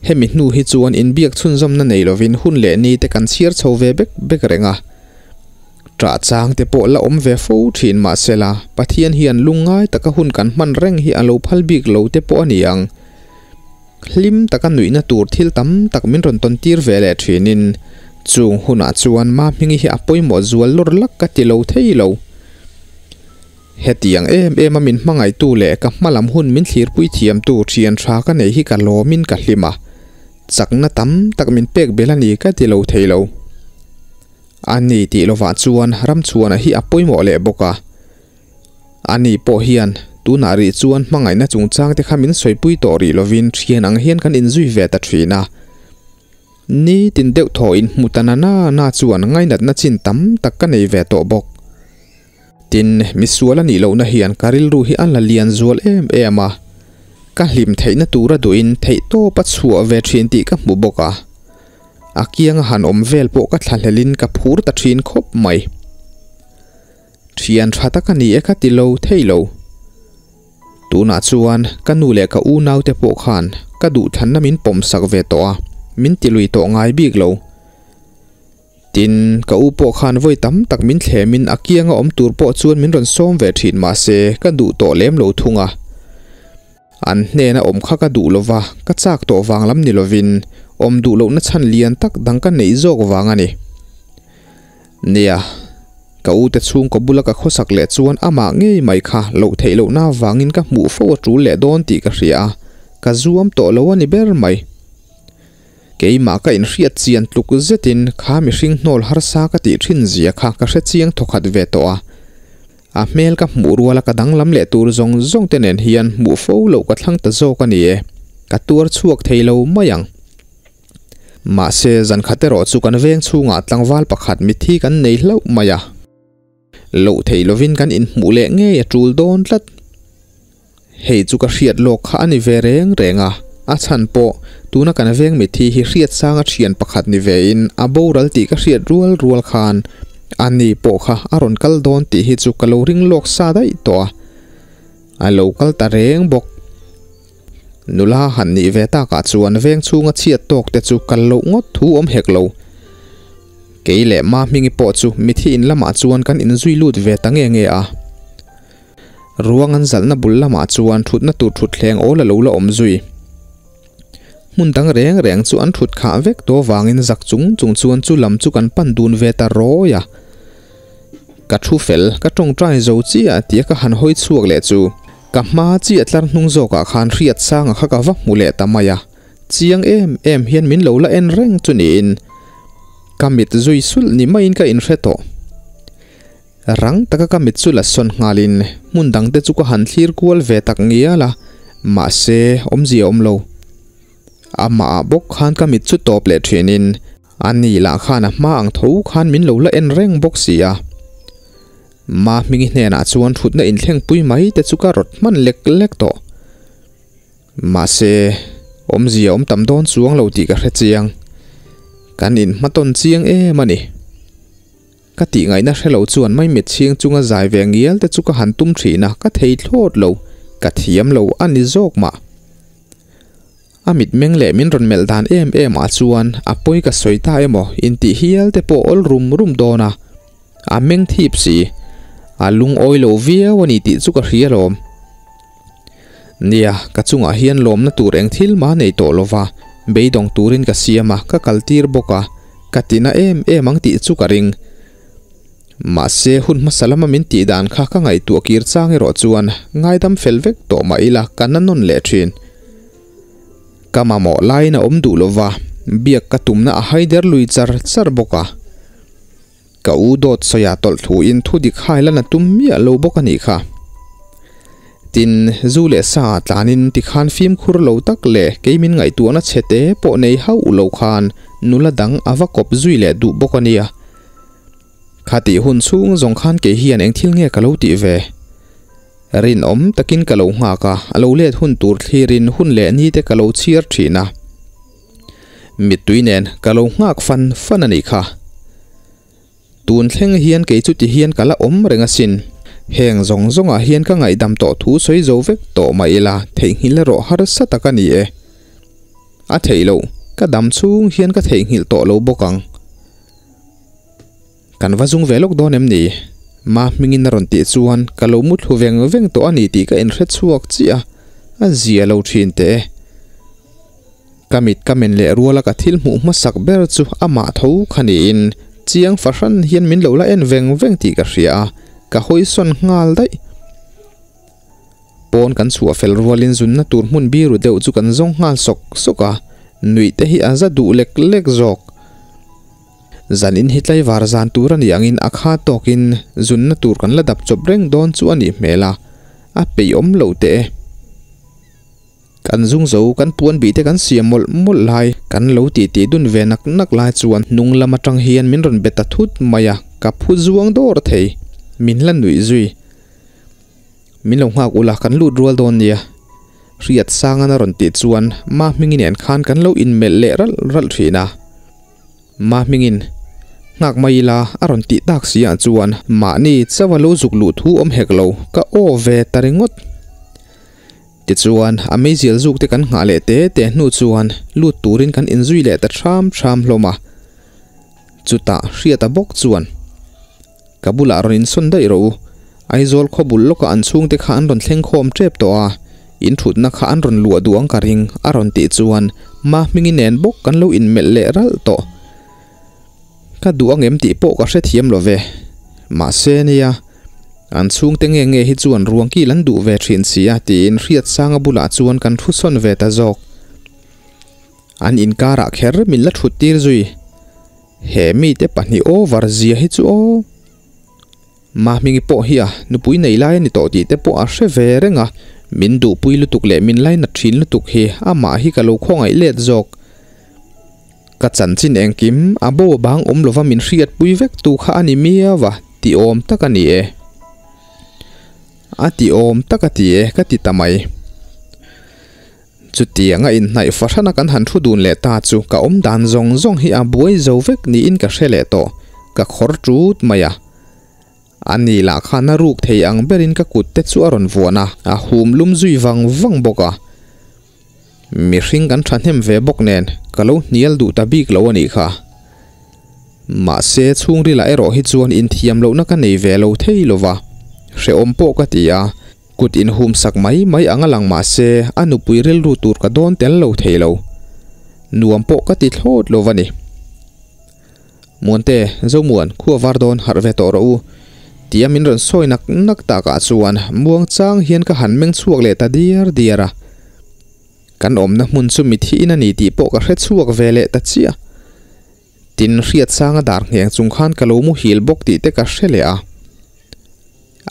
Hemi hnu hi chuan inbiak chhunzawmna nei lovin hun leh ni te kan chhiar chho ve bek bek reng a. Ṭah chang te pawh la awm ve fo ṭhin mahsela Pathian hian lungngai taka hun kan hman reng hi a lo phal bik lo te pawh a ni ang. Hlim taka nuihna tur thil tam tak min rawn tawn tir ve leh ṭhinin chung hunah chuan Mahmingi hi a pawimawh zual lawr lak ka ti lo thei lo. Hetiang em em a min hmangaihtu leh ka hmalam hun min thlirpui thiamtu thian tha ka nei hi ka lawmin ka hlim a, chakna tam tak min pek belh a ni ka ti lo thei lo. A ni tih lovah chuan Ramchhuana hi a pawimawh leh bawk a. A ni pawh hian tunah rih chuan hmangaihna chungchang te kha min sawipui tawh rih lovin thian ang hian kan inzui ve ta thin a. Ni tin deuh thaw inhmu ta na na na chuan ngainatna chin tam tak ka nei ve tawh bawk. Tin, misual a nih lohna hian ka rilru hi a la lian zual em em a, ka hlim theihna tura duhin theihtawp a chhuah ve thin tih ka hmu bawk a. A kianga han awm vel pawh ka thlahlelin ka phur ta thin khawp mai. Thian tha tak a ni e ka ti lo thei lo. Tunah chuan ka nu leh ka unaute pawh khan ka duhthlanna min pawmsak ve tawh a, min tilui tawh ngai bik lo. Tin, ka u pawh khan vawi tam tak min thlemin a kianga awm tur pawh chuan min rawn sawm ve thin mahse ka duh tawh lem lo thung a. An hnena awm kha ka duh lova, ka chak tawh vang lam ni lovin awm duh lohna chhan lian tak dang ka neih zawk vang a ni. Nia, ka u te chhungkaw bula ka khawsak leh chuan amah ngei mai kha loh theih lohna vangin ka hmuh fo a tul leh dawn tih ka hria a, ka zuam tawh lo a ni ber mai. Keimah ka inhriat chian tluk zetin kha mihring hnawl harsa ka tih thin zia kha ka hre chiang thawkhat ve tawh a. A hmel ka hmuh ruala ka danglam leh tur zawng zawng te nen hian hmuh fo loh ka thlang ta zawk a ni e, ka tuar chhuak thei lo mai ang. Mahse zan khat erawh chu kan veng chhungah tlangval pakhat mitthi kan nei hlauh mai a. Loh theih lovin kan inhmuh leh ngei a tul dawn tlat. Hei chu ka hriat lawk kha a ni ve reng reng a, a chhan pawh tuna kan veng mitthi hi hriat sanga thian pakhat ni vein a boral tih ka hriat rual rual khan a ni pawh kha a rawn kal dawn tih hi chu ka lo ring lawk sa daih tawh a, a lo kal ta reng bawk. Nula han nih ve takah chuan veng chhunga chhiat tawk te chu kal loh ngawt thu awm hek lo. Kei leh Mahmingi pawh chu mithi in lamah chuan kan inzui lut ve ta nge nge a. Ruang an zalhna bul lamah chuan thutna tur thutthleng awl a lo la awm zui. Hmun dang reng reng chu an thut khah vek tawh vangin zak chung chung chuan chu lam chu kan pan dun ve ta rawi a. Ka thu fel, ka tawngtai zo chiah tia ka han hawi chhuak leh chu ka hma chiah tlar hnung zawkah khan Hriatsanga kha ka va hmu leh ta mai a. Chiang em em hian min lo la en reng chu niin ka mit zui sulh ni maiin ka inhre tawh. Rang taka ka mit chu la sawn nghalin hmun dangte chu ka han thlir kual ve tak ngial a, mahse awmzia a awm lo. Amah ah bawk khan ka mit chu tawp leh thinin a ni lah khan a hma ang tho khan min lo la en reng bawk si a. Mahmingi hnenah chuan thutna inthlengpui mai te chu ka rawt hman lek lek tawh. Mahse, awmzia awm tam dawn chuang lo tih ka hre chiang. Kan inhmatawn chiang em a ni. Ka tih ngaihna hre lo chuan maimit chhing chunga zai ve ngial te chu ka han tum thin a, ka thei thlawt lo, ka thiam lo a ni zawk mah. A mitmeng leh min rawn melh dan em em ah chuan a pawi ka sawi ta emaw intih hial te pawh awl rum rum dawn a, a meng thip si, a lungawi lo viau a ni tih chu ka hria alawm. Nia, ka chungah hian lawmna tur eng thil mah nei tawh lova, beidawng turin ka siam a, ka kaltir bawk a, ka tina em em ang tih chu ka ring. Mahse, hun hmasa lama min tih dan kha ka ngaihtuah kir chang erawh chuan ngaidam fel vek tawh mah ila ka na nawn leh thin. Ka mamawh laiin a awm duh lova, biak ka tumna a haider lui char char bawk a. Ka u dawt sawiah tawlh thuin thu dik hai lan a tum miah lo bawk a nih kha. Tin, zu leh sa ah tlanin tikhan fimkhur lo tak leh kei min ngaihtuahna chhe te pawh nei hauh lo khan nula dang a va kawp zui leh duh bawk a nia. Khatih hun chhung zawng khan kei hian eng thil nge ka lo tih ve? Rinawm takin ka lo nghak a, a lo let hun tur thlirin hun leh ni te ka lo chhiar thin a. Mittui nen ka lo nghak fan fan a nih kha. Tun thleng hian kei chu ti hian ka la awm reng asin. Heng zawng zawngah hian ka ngaihdam tawh thu sawi zo vek tawh mah ila theihnghilh erawh harsa tak a ni e. A theih loh, ka dam chhung hian ka theihnghilh tawh lo bawk ang. Kan va zung ve lawk dawn em ni? Ma hmingin a rawn tih chuan ka lo mu thlu veng veng tawh a ni tih ka inhre chhuak chiah a, a zia lo thin teh e. Ka mit ka men leh ruala ka thil hmuh hmasak ber chu amah tho kha niin chiang fahran hian min lo la en veng veng tih ka hria a, ka hawisawn nghal daih. Pawn kan chhuah fel rualin zunna tur hmun biru deuh chu kan zawng nghal sawk sawk a, nuih te hi a za duh lek lek zawk. Zanin hi tlaivar zan tur a nih angin a kha tawkin zunna tur kan la dap chawp reng dawn chu a nih hmel a, a peihawm lo teh e. Kan zung zo, kan puan bih te kan siam mawlh mawlh lai, kan lo tih tih dun ve nak nak lai chuan hnung lam atang hian min rawn be ta thut mai a, ka phu zuang dawr thei. Min la nuih zui. Min lo nghak ula, kan lut rual dawn nia. Hriat Sangan a rawn tih chuan Ma Hmingi nen khan kan lo inmelh leh ralh ralh thin a. Ma Hmingin, Nghak mai ila a rawn tih tak si ah chuan mahni chauh a lo zuk luh thu awm hek lo, ka aw ve ta ringawt. Tichuan, a meizial zuk te kan nghah leh te te hnu chuan lut turin kan inzui leh ta ṭham ṭham hlawm a. Chutah Hriata bawk chuan, Ka bulah rawn insawn daih rawh u. Aizawl khaw bul lawkah an chhungte kha an rawn thleng khawm ṭep tawh a, in ṭhutna kha an rawn luah duh ang ka ring, a rawn tih chuan Mahmingi nen bawk kan lo inmelh leh ralh tawh. Ka duh angem tih pawh ka hrethiam lo ve. Mahse nia, an chhungte nge nge hi chuan ruang kil an duh ve thin si a tiin Hriatsanga bulah chuan kan thu sawn ve ta zawk. An inkarah kher min la thut tir zui. He mite pahnih over zia hi chu aw. Mahmingi pawh hi a nupui nei lai a ni tawh tih te pawh a hre ve reng a, min duhpui lutuk leh min lainat thin lutuk hi amah hi ka lo khawngaih let zawk. Ka chanchin engkim a bo bang awm lova min hriatpui vek tu kha a ni miau a, ti awm tak a ni e. A ti awm tak a ti e ka ti ta mai. Chutianga inhnaih fahrana kan han thu dun leh ta chu ka awm dan zawng zawng hi a buai zo vek niin ka hre leh tawh, ka khawr tut mai a. Ani lah khan a ruk thei ang berin ka kut te chu a rawn vuan a, a hum lum zui vang vang bawk a. Mihring kan thahnem ve bawk nen ka lo hnial duh ta bik lo a nih kha. Mahse chhungrilah erawh hi chuan inthiam lohna ka nei ve lo thei lo va, hrehawm pawh ka ti a. Kut inhum sak mai mai ang a lang mah se a nupui rilru tur ka dawn tel lo thei lo. Nuam pawh ka ti thlawt lo va ni. Muante, Zomuan, khua var dawn harh ve tawh rawh u. Tia min rawn sawi nak nak takah chuan muang chang hian ka han meng chhuak leh ta diar diar a. Kan awmna hmun chu mithiin a ni tih pawh ka hre chhuak ve leh ta chiah. Tin, Hriatsanga dar ngheng chung khan ka lo muhil bawk tih te ka hre leh a.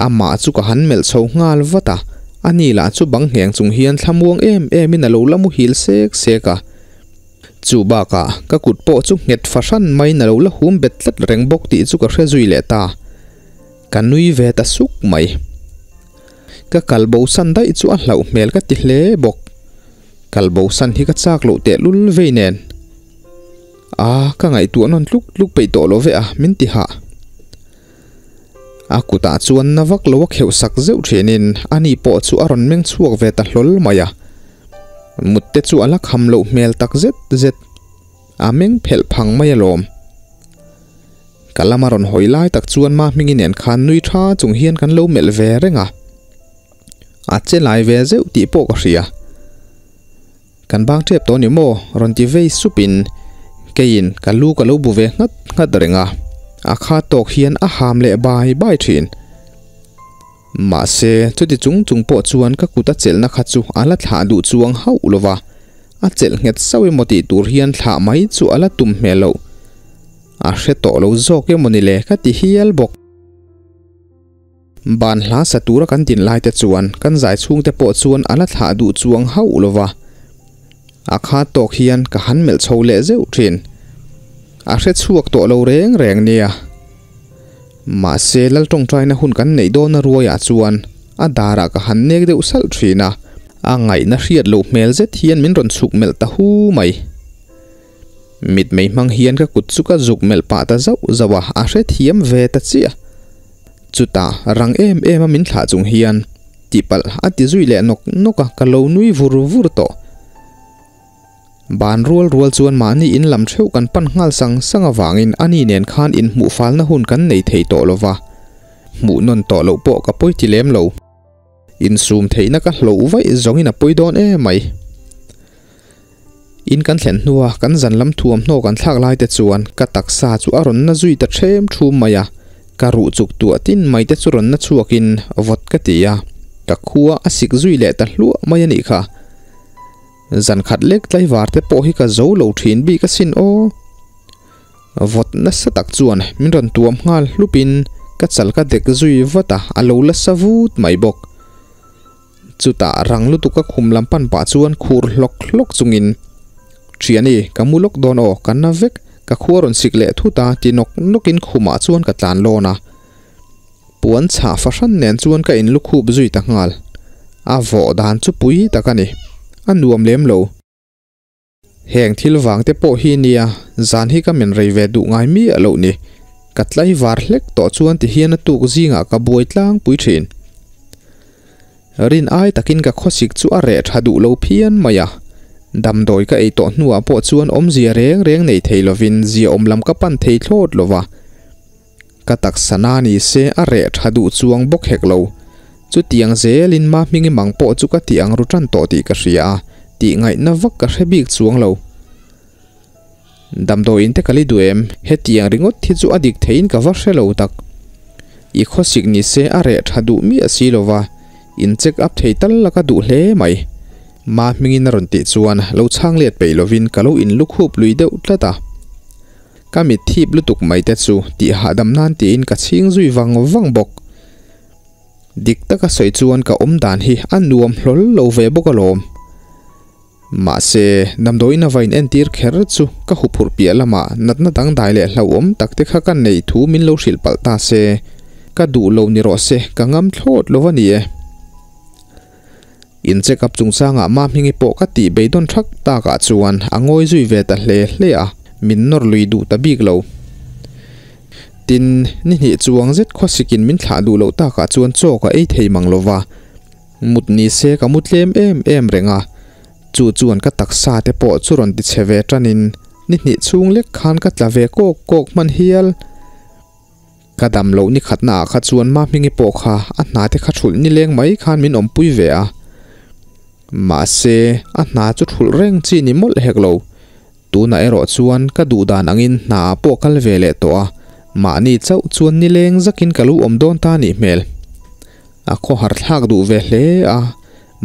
Amah chu ka han melh chho nghal vat a, ani lah chu bang ngheng chung hian thlamuang em emin a lo la muhil sek sek a. Chu bakah ka kut pawh chu nghet fahran maiin a lo la hum bet tlat reng bawk tih chu ka hre zui leh ta. Ka nui ve ta suk mai. Ka kal bosan daih chu a hlauh hmel ka ti hle bawk. Kal bosan hi ka chak loh tehlul vei nen. A, ka ngaihtuah nawn tluk tluk peih tawh lo ve a, min ti hah. A kutah chuan na vak lo a kheuh sak zeuh thinin ani pawh chu a rawn meng chhuak ve ta hlawl mai a. Mut te chu a la kham loh hmel tak zet zet. A meng phelh phang mai alawm. Ka lama rawn hawi lai tak chuan Mahmingi nen khan nui tha chung hian kan lo melh ve reng a. A che lai ve zeuh tih pawh ka hria. Kan bang tep tawh ni maw? Rawn ti vei supin keiin ka lu ka lo bu ve nghat nghat reng a. A kha tawk hian a ham leh bai bai thin. Mahse, chuti chung chung pawh chuan ka kut a chelhna kha chu a la thlah duh chuang hauh lo va, a chelh nghet sauh emaw tih tur hian thlah mai chu a la tum hmel loh. A hre tawh lo zawk emaw ni le ka ti hial bawk. Ban hla sa tura kan din lai te chuan kan zai chhungte pawh chuan a la thlah duh chuang hauh lo va. A kha tawk hian ka han melh chho leh zeuh thin. A hre chhuak tawh lo reng reng nia. Mahse lal tawngtaina hun kan neih dawna ruaiah chuan a darah ka han nek deuh salh thin a, a ngaihna hriat loh hmel zet hian min rawn chhuk melh ta hu mai. Mitmei hmang hian ka kut chu ka zuk melh pah ta zauh zauh a, a hrethiam ve ta chiah. Chutah rang em em a min thlah chung hian tihpalh a ti zui leh nawk nawk a, ka lo nui vur vur tawh. Ban rual rual chuan mahni in lam theuh kan pan nghal sang sang avangin ani nen khan inhmuh falna hun kan nei thei tawh lo va, hmuh nawn tawh loh pawh ka pawi ti lem lo. Insum theihna ka hloh vaih zawngin a pawi dawn em mai. In kan thlen hnua kan zan lam thuamhnaw kan thlak lai te chuan ka taksa chu a rawn na zui ta ṭhem ṭhum mai a, ka ruh chuk tuah tin mai te chu rawn na chhuakin vawt ka ti a, ka khua a sik zui leh ta hluah mai a nih kha. Zan khat lek tlaivar te pawh hi ka zo lo ṭhin bik asin aw. Vawt nasa tak chuan min rawn tuam nghal hlupin ka chal ka dek zui vat a, a lo la sa vut mai bawk. Chutah rang lutuk a khum lam pan pah chuan khur hlawk hlawk chungin, Thiani, ka mu lawk dawn aw, ka na vek, ka khua rawn sik leh thut a ti nawk nawkin khumah chuan ka tlan lawn a. Puan chhah fahran nen chuan ka inlukhup zui ta nghal. A vawh dan chu pui tak a ni, a nuam lem lo. Heng thil vang te pawh hi nia, zan hi ka men rei ve duh ngai miah loh ni. Ka tlaivar hlek tawh chuan ti hian a tuk zingah ka buai tlangpui thin. Rin ai takin ka khawsik chu a reh tha duh lo phian mai a. Damdawi ka ei tawh hnuah pawh chuan awmzia reng reng nei thei lovin ziaawm lam ka pan thei thlawt lo va. Ka taksa na ni se a reh tha duh chuang bawk hek lo. Chutiang zelin ma hming i mang pawh chu ka ti ang ru tan tawh tih ka hria a, tih ngaihna vak ka hre bik chuang lo. Damdawiin te ka li duh em? Hetiang ringawt hi chu a dik theiin ka va hre lo tak. I khawsik ni se a reh tha duh miah si lo va, in check up thei tal la ka duh hle mai. Ma hmingin a rawn tih chuan lo chhang let peih lovin ka lo inlukhup lui deuh tlat a. Ka mit thip lutuk mai te chu tih hahdam nan tiin ka chhing zui vang vang bawk. Dik taka sawi chuan ka awm dan hi a nuam hlawl lo ve bawk alawm. Mahse, damdawiin a va in entir kher chu ka huphurh piah lamah natna dangdai leh hlauhawm tak te kha ka neih thu min lo hrilh palh ta se, ka duh lo ni rawh se, ka ngam thlawt lo a ni e. In check up chungchangah Mahmingi pawh ka tih beidawn thak takah chuan a ngawi zui ve ta hle hle a, min nawr lui duh ta bik lo. Tin, ni hnih chuang zet khawsikin min thlah duh loh takah chuan chaw ka ei thei mang lo va, mut ni se ka mu tlem em em reng a, chu chuan ka taksa te pawh chu rawn ti chhe ve tanin ni hnih chhung lek khan ka tla ve kawk kawk hman hial. Ka dam loh ni khatna ah kha chuan Mahmingi pawh kha a hna te kha thulh ni leng mai khan min awmpui ve a. Mahse, a hna chu thulh reng chi ni mawlh hek lo. Tunah erawh chuan ka duh dan angin hna ah pawh kal ve leh tawh a, mahni chauh chuan ni leng zakin ka lo awm dawn ta nih hmel. A khawhar thlak duh ve hle a,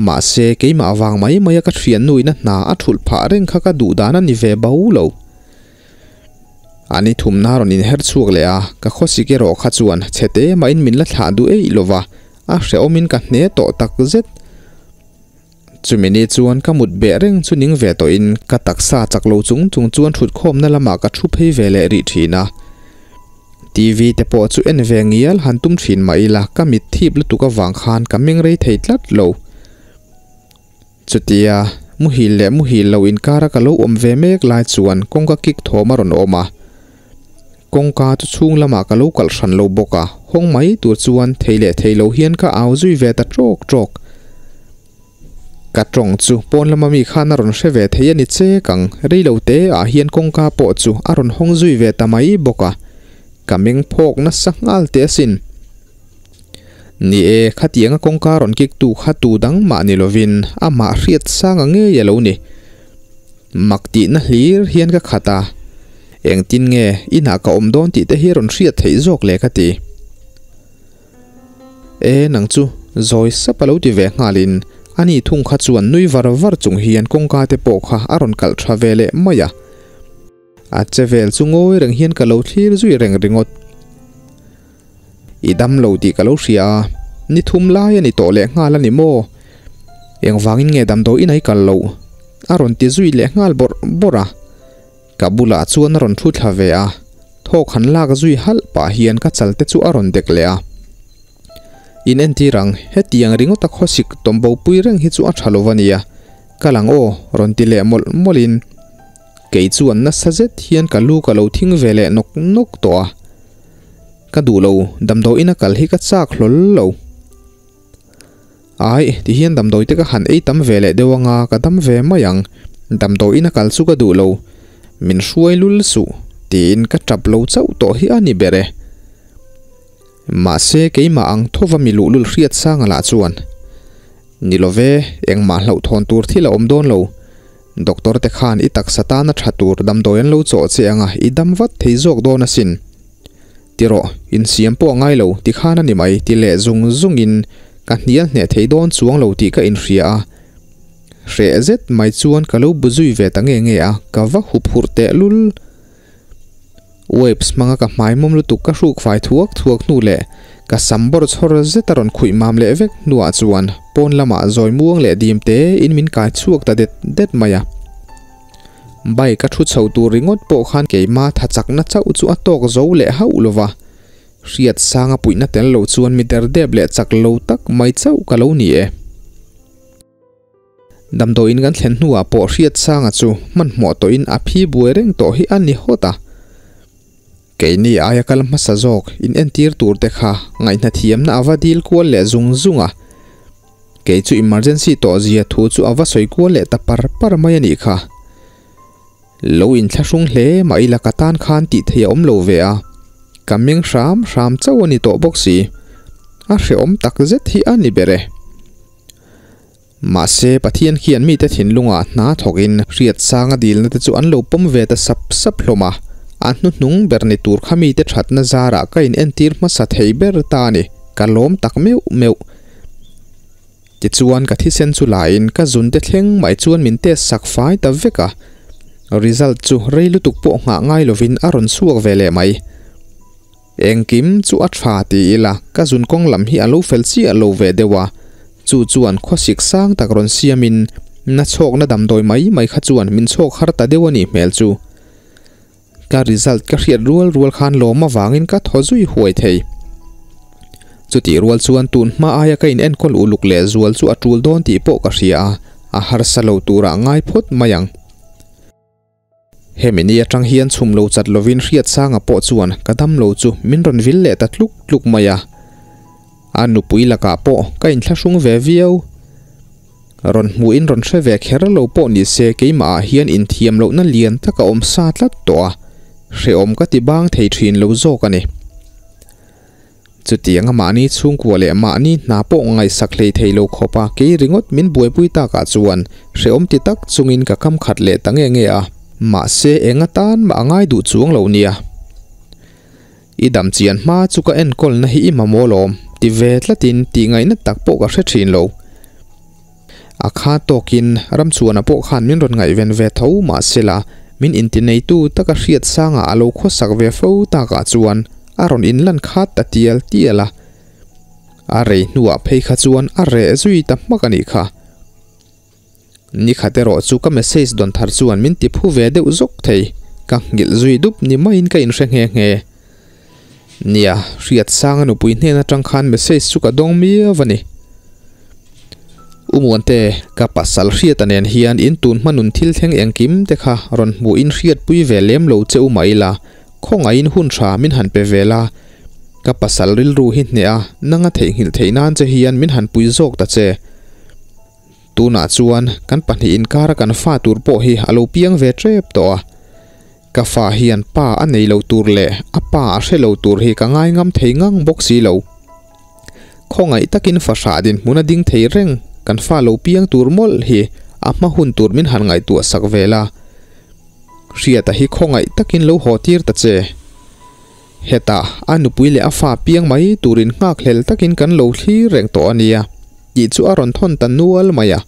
mahse keimah vang mai mai a ka thiannuin a hna a thulh phah reng kha ka duh dan a ni ve bo lo. A ni thumna rawn inher chhuak leh a, ka khawsik erawh kha chuan chhe te mahin min la thlah duh eih lo va, a hrehawmin ka hne tawh tak zet. Chumi ni chuan ka mut beh reng chu ning ve tawhin ka taksa chak lo chung chung chuan thutkhawmna lamah ka thu phei ve leh rih thin a. TV te pawh chu en ve ngial han tum thin mah ila ka mit thip lutuk avang khan ka meng rei thei tlat lo. Chutia, muhil leh muhil lo inkara ka lo awm ve mek lai chuan kawngka kik thawm a rawn awm a. Kawngka chu chhung lamah ka lo kalh hran lo bawk a, hawng mai tur chuan thei leh thei lo hian ka au zui ve ta tawk tawk. Ka tawng chu pawn lama mi khan a rawn hre ve thei a ni chek ang, rei lo te ah hian kawngka pawh chu a rawn hawng zui ve ta mai bawk a, ka meng phawk nasa nghal teh asin. Ni e, khatianga kawngka rawn kik tu kha tu dang mah ni lovin amah hriat sanga ngei a lo ni. Mak tihna hlir hian ka khat a, engtin nge inah ka awm dawn tih te hi rawn hriat theih zawk le ka ti. E, nang chu zawi sap a lo ti ve nghalin ani thung kha chuan nui var var chung hian kawngka te pawh kha a rawn kalh tha ve leh mai a. A che vel chu ngawi reng hian ka lo thlir zui reng ringawt. I dam lo tih ka lo hria a, ni thum lai a ni tawh leh nghal a ni maw? Engvangin nge damdawi in ai kal loh? A rawn ti zui leh nghal bawrh bawrh a. Ka bulah chuan a rawn thu thla ve a, thawk han lak zui halh pah hian ka chal te chu a rawn dek leh a. In entir ang, hetiang ringawta khawsik tawmbo pui reng hi chu a tha lo va nia. Kal ang aw, rawn ti leh mawlh mawlhin. Kei chuan nasa zet hian ka lu ka lo thing ve leh nawk nawk tawh a. Ka duh lo, damdawiin a kal hi ka chak hlawl lo. Ai, ti hian damdawi te ka han ei tam ve leh deuh anga ka dam ve mai ang. Damdawiin a kal chu ka duh lo. Min hruai lul suh, tiin ka tap lo chauh tawh hi a ni ber e. Mahse keimah ang thova mi luhlul hriat sanga lah chuan, Ni lo ve, engmah hlauhthawn tur thil a awm dawn lo. Doctor te khan i taksa tana tha tur damdawi an lo chawh che anga i dam vat thei zawk dawn asin. Ti rawh, insiam pawh a ngai lo ti khan a ni mai ti leh zung zungin ka hnial hneh thei dawn chuang lo tih ka inhria a. Hreh zet mai chuan ka lo bu zui ve ta nge nge a, ka va hup hurh teh lul. Waves hmanga ka hmai mawm lutuk ka hruk fai thuak thuak hnu leh ka sam bawr chhawr zet a rawn khuih mam leh vek hnuah chuan pawn lamah zawi muang leh dim te in min kai chhuak ta det det mai a. Bike a thu chho tur ringawt pawh khan keima tha chakna chauh chu a tawk zo leh hauh lo va, hriat sanga puihna tel lo chuan mi derdep leh chak lo tak mai chauh ka lo ni e. Damdawiin kan thlen hnuah pawh Hriatsanga chu hmanhmawh tawhin a phi buai reng tawh hi a ni hawt a. Keini aia kal hmasa zawk in entir tur te kha ngaihna thiamna a va dil kual leh zung zung a. Kei chu emergency tawh zia thu chu a va sawi kual leh ta par par mai a nih kha. Lo inthlahrung hle mah ila ka tan khan tih theih a awm lo ve a, ka meng hram hram chauh a ni tawh bawk si. A hrehawm tak zet hi a ni ber e. Mahse, Pathian khian mite thinlungah hna thawkin hriatsanga dilna te chu an lo pawm ve ta sap sap hlawm a, a hnuhnung ber ni tur kha mite thatna zarah ka inentir hmasa thei ber ta a ni, ka lawm tak meuh meuh. Tichuan ka thisen chu lain ka zun te thleng mai chuan min test sak fai ta vek a, result chu rei lutuk pawh nghah ngai lovin a rawn chhuak ve leh mai. Engkim chu a tha ti ila, ka zun kawng lam hi a lo fel chiah lo ve deuh a, chu chuan khawsik sang tak rawn siamin na chhawkna damdawi mai mai kha chuan min chhawk har ta deuh a nih hmel chu. Ka result ka hriat rual rual khan lawm avangin ka thaw zui huai thei. Chutih rual chuan tun hma aia ka in enkawl uluk leh zual chu a tul dawn tih pawh ka hria a, a harsa lo turah ngai phawt mai ang. Hemi ni atang hian chhum lo chat lovin Hriatsanga pawh chuan ka dam lo chu min rawn vil leh ta tluk tluk mai a. A nupui lakah pawh ka inthlahrung ve viau. Rawn hmuhin rawn hre ve kher lo pawh ni se keimahah hian inthiam lohna lian tak a awm sa tlat tawh a, hrehawm ka ti bang thei thin lo zawk a ni. Chutianga mahni chhungkua leh mahni hna pawh ngaihsak hlei thei lo khawpa kei ringawt min buaipui takah chuan hrehawm ti tak chungin ka kam khat leh ta nge nge a. Mahse eng atan mah a ngai duh chuang lo nia. I dam chian hma chu ka enkawlna hi i mamawh lawm ti ve tlatin tih ngaihna tak pawh ka hre thin lo. A kha tawkin Ramchuana pawh khan min rawn ngaihven ve tho mahsela min intineitu taka hriat sangah a lo khawsak ve fo takah chuan a rawn inlan khat ta tial tial a. A rei hnuah phei kha chuan a reh zui ta hmak a nih kha. Nikhat erawh chu ka message dawn thar chuan min ti phu ve deuh zawk thei, ka nghilh zui dup ni maiin ka inhre nghe nghe. Nia, Hriatsanga nupui hnen atang khan message chu ka dawng miau a ni. U Muante, ka pasal Hriata nen hian in tun hma nun thil thleng engkim te kha rawn hmuh in hriatpui ve lem lo che u mah ila, khawngaihin hun tha min han pe ve la. Ka pasal rilru hi hneh a, nanga theihnghilh theih nan che hian min han pui zawk ta che. Tunah chuan kan pahnih inkara kan fa tur pawh hi a lo piang ve tep tawh a. Ka fa hian pa a nei lo tur leh a pa a hre lo tur hi ka ngai ngam thei ngang bawk si lo. Khawngaih takin fahrah dinhmun a ding thei reng kan fa lo piang tur mawlh hi a hma hun tur min han ngaihtuah sak ve la. Hriata hi khawngaih takin lo haw tir ta che. Hetah a nupui leh a fa piang mai turin nghakhlel takin kan lo thlir reng tawh a nia tih chu a rawn thawn ta nual mai a.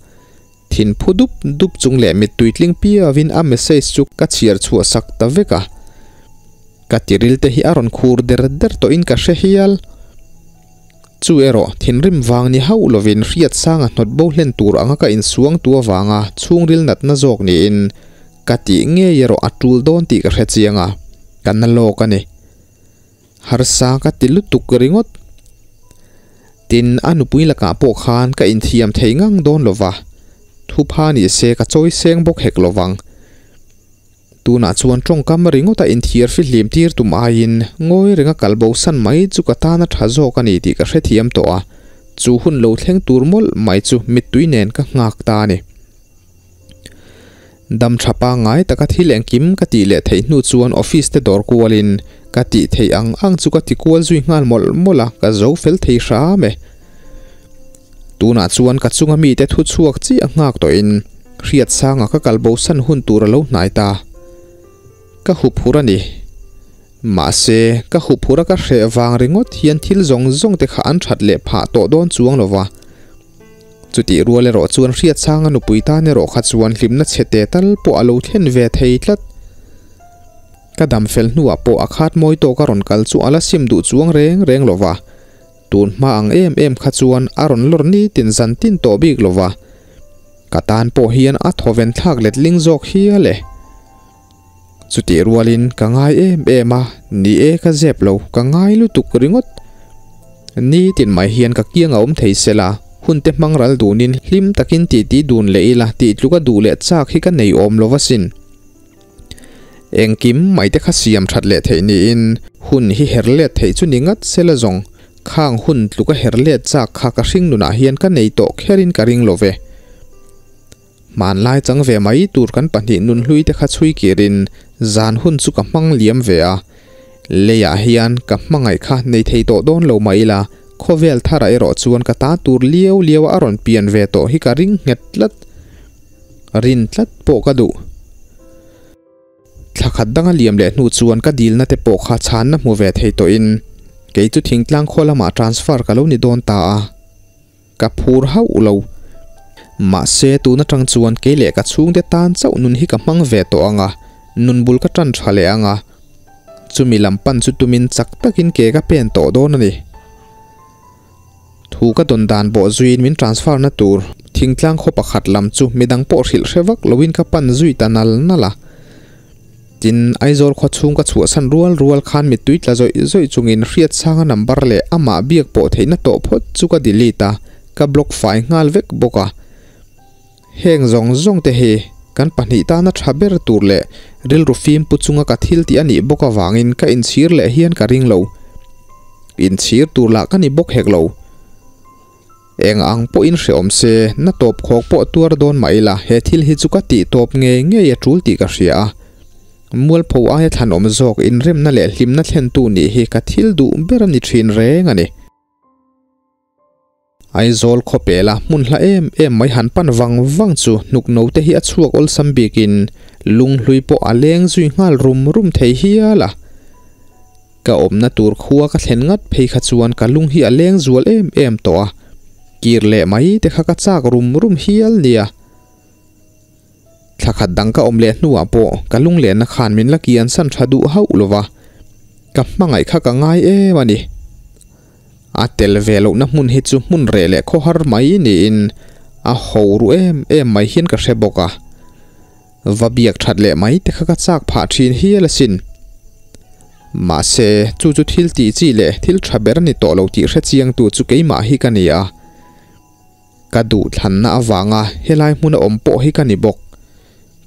Thin phu dup dup chung leh mittui tling piauin a message chu ka chhiar chhuah sak ta vek a. Ka tiril te hi a rawn khur der der tawhin ka hre hial. Chu erawh thinrim vang ni hauh lovin Hriatsanga hnawt bo hlen tur anga ka insuang tu avanga chhungril natna zawk niin ka tih ngei erawh a tul dawn tih ka hre chiang a, ka na lawk a ni. Harsa ka ti lutuk ringawt. Tin, a nupui lakah pawh khan ka inthiam thei ngang dawn lo va, thupha ni se ka chawi seng bawk hek lo vang. Tunah chuan tawngkam ringawta inthiar fihlim tir tum aiin ngawi renga kal bo san mai chu ka tana tha zawk a ni tih ka hrethiam tawh a, chu hun lo thleng tur mawlh mai chu mittui nen ka nghak ta a ni. Dam tha pangngai taka thil engkim ka tih leh theih hnu chuan office te dawr kualin ka tih theih ang ang chu ka ti kual zui nghal mawlh mawlh a, ka zo fel thei hram e. Tunah chuan ka chunga mite thu chhuak chiah nghak tawhin Hriatsanga ka kal bosan hun tur a lo hnai ta. Ka hup hur a ni. Mahse, ka hup hur a ka hreh vang ringawt hian thil zawng zawng te kha an that leh phah tawh dawn chuang lo va. Chutih rual erawh chuan Hriatsanga nupui tan erawh kha chuan hlimna chhe te tal pawh a lo thlen ve thei tlat. Ka dam fel hnuah pawh a khat mawi tawk a rawn kal chu a la sim duh chuang reng reng lo va. Tun hma ang em em kha chuan a rawn lawr nitin zan tin tawh bik lo va. Ka tan pawh hian a thawven thlak letling zawk hial e. Chutih rualin ka ngai em em a, ni e ka zep lo, ka ngai lutuk ringawt. Nitin mai hian ka kiang a awm thei sela, hun te hmang ral dunin hlim takin titi dun leh ila tih tluka duh leh chak hi ka nei awm lo asin. Engkim mai te kha siam that leh theih niin hun hi her let theih chu ni ngat sela zawng, khang hun tluka her let chak kha ka hring nunah hian ka nei tawh kherin ka ring lo ve. Hmanlai chang ve mai tur kan pahnih nunhlui te kha chhui kirin zan hun chu ka hmang liam ve a, leiah hian ka hmangaih kha nei thei tawh dawn lo mah ila khawvel tharah erawh chuan ka ta tur liau liau a rawn pian ve tawh hi ka ring nghet tlat. Rin tlat pawh ka duh. Thla khat danga liam leh hnu chuan ka dilna te pawh kha chhanna hmu ve thei tawhin kei chu thingtlang khaw lamah transfer ka lo ni dawn ta a, ka phur hauh lo. Mahse tun atang chuan kei leh ka chhungte tan chauh nun hi ka hmang ve tawh ang a, nun bul ka tan tha leh ang a, chumi lam pan chu tumin chak takin ke ka pen tawh dawn a ni. Thu ka dawn dan bawh zuiin min transfer na tur thingtlang khaw pakhat lam chu midang pawh hrilh hre vak loin ka pan zui ta nal nal a. Tin, Aizawl khaw chhung ka chhuahsan rual rual khan mittui tla zawih zawih chungin Hriatsanga number leh amah biak pawh theihna tawh phawt chu ka delete a, ka block fai nghal vek bawk a. Heng zawng zawng te hi kan pahnih tana tha ber tur leh rilru fim pu chunga ka thil tih a nih bawk avangin ka inchhir leh hian ka ring lo. Inchhir tur lah ka ni bawk hek lo. Eng ang pawhin hrehawm se, na tawp khawk pawh tuar dawn mah ila he thil hi chu ka tih tawp ngei ngei a tul tih ka hria a. Mualpho aia thlanawm zawk inremna leh hlimna thlentu nih hi ka thil duh ber a ni thin reng a ni. Aizawl khawpela hmun hla em em mai han pan vang vang chu hnuk no te hi a chhuak awlsam bikin lunghlui pawh a leng zui nghal rum rum thei hial a. Ka awmna tur khua ka thlen ngat phei kha chuan ka lung hi a leng zual em em tawh a, kir leh mai te kha ka chak rum rum hial nia. Thla khat dang ka awm leh hnuah pawh ka lunglenna khan min la kian san tha duh hauh lo va, ka hmangaih kha ka ngai em a ni. A tel ve lohna hmun hi chu hmun reh leh khawhar mai niin a ho ru em em mai hian ka hre bawk a. Va biak that leh mai te kha ka chak phah thin hial asin. Mahse, chu chu thil tih chi leh thil tha ber a ni tawh lo tih hre chiangtu chu keimah hi ka ni a. Ka duh thlanna avanga helai hmuna awm pawh hi ka ni bawk.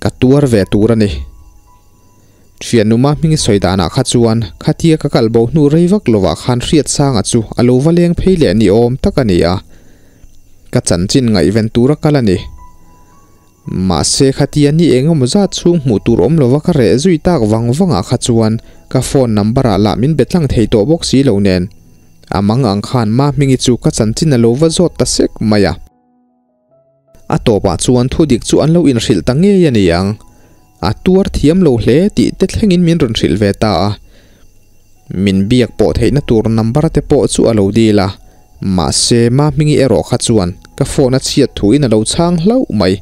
Ka tuar ve tur a ni. Thiannu Mahmingi sawi danah kha chuan khatia ka kal bo hnu rei vak lovah khan Hriatsanga chu a lo va leng phei leh ni awm tak a ni a, ka chanchin ngaihven tura kal a ni. Mahse khatia ni eng emaw zat chhung hmuh tur awm lova ka reh zui tak vang vangah kha chuan ka phone number ah lah min be tlang thei tawh bawk si lo nen a mang ang khan Mahmingi chu ka chanchin a lo va zawt ta sek mai a. A tawpah chuan thudik chu an lo inhrilh ta ngei a ni ang. A tuar thiam lo hle tih te thlengin min rawn hrilh ve ta a. Min biak pawh theihna tur number te pawh chu a lo dil a, mahse Mahmingi erawh kha chuan ka phone a chhiat thuin a lo chhang hlauh mai.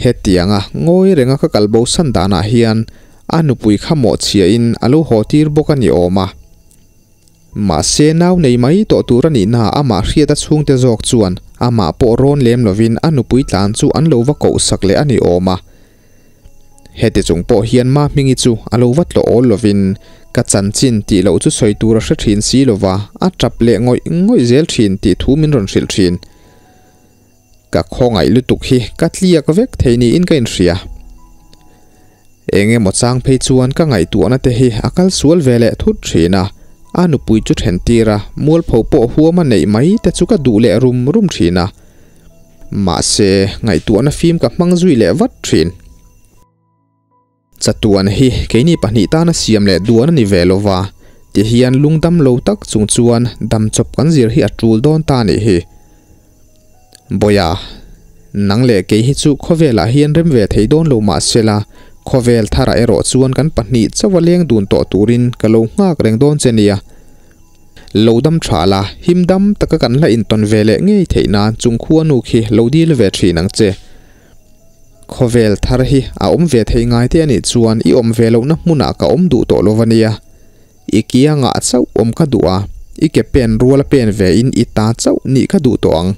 Hetianga ngawi renga ka kal bo san danah hian a nupui kha mawhchhiahin a lo haw tir bawk a ni awm a. Mahse nau nei mai tawh tur a nihna amah hriat a chhungte zawk chuan amah pawh rawn lem lovin a nupui tlan chu an lo va koh sak leh a ni awm a. Heti chung pawh hian Mahmingi chu a lo va tlawh awl lovin ka chanchin tih loh chu sawi tur a hre thin si lova a tap leh ngawih ngawih zel thin tih thu min rawn hrilh thin. Ka khawngaih lutuk hi ka tliak vek thei niin ka inhria. Eng emaw chang phei chuan ka ngaihtuahna te hi a kal sual ve leh thut thin a, a nupui chu then tir a, mualpho pawh huam a neih mai te chu ka duh leh rum rum thin a. Mahse, ngaihtuahna fim ka hmang zui leh vat thin. Chatuan hi keini pahnih tana siam leh duan a ni ve lova, ti hian lungdam lo tak chung chuan damchawp kan zir hi a tul dawn ta nih hi. Bawia, nang leh kei hi chu khawvelah hian rem ve thei dawn lo mah sela, khawvel tharah erawh chuan kan pahnih chauha leng dun tawh turin ka lo nghak reng dawn che nia. Lo dam tha la, him dam taka kan la intawn ve leh ngei theih nan chung khuanu khi lo dil ve thin ang che. Khawvel thar hi a awm ve thei ngai te anih chuan i awm ve lohna hmunah ka awm duh tawh lo a nia. I kiangah chauh awm ka duh a, i ke pen ruala pen ve in i ta chauh nih ka duh tawh ang.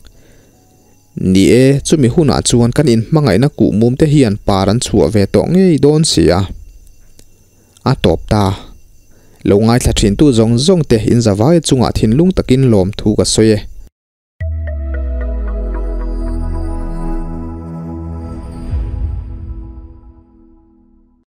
Ni e, chumi hunah chuan kan inhmangaihna kuhmum te hian par an chhuah ve tawh ngei dawn si a. A tawp ta. Lo ngaithla thintu zawng zawng te inzavai chungah thinlung takin lawmthu ka sawi e.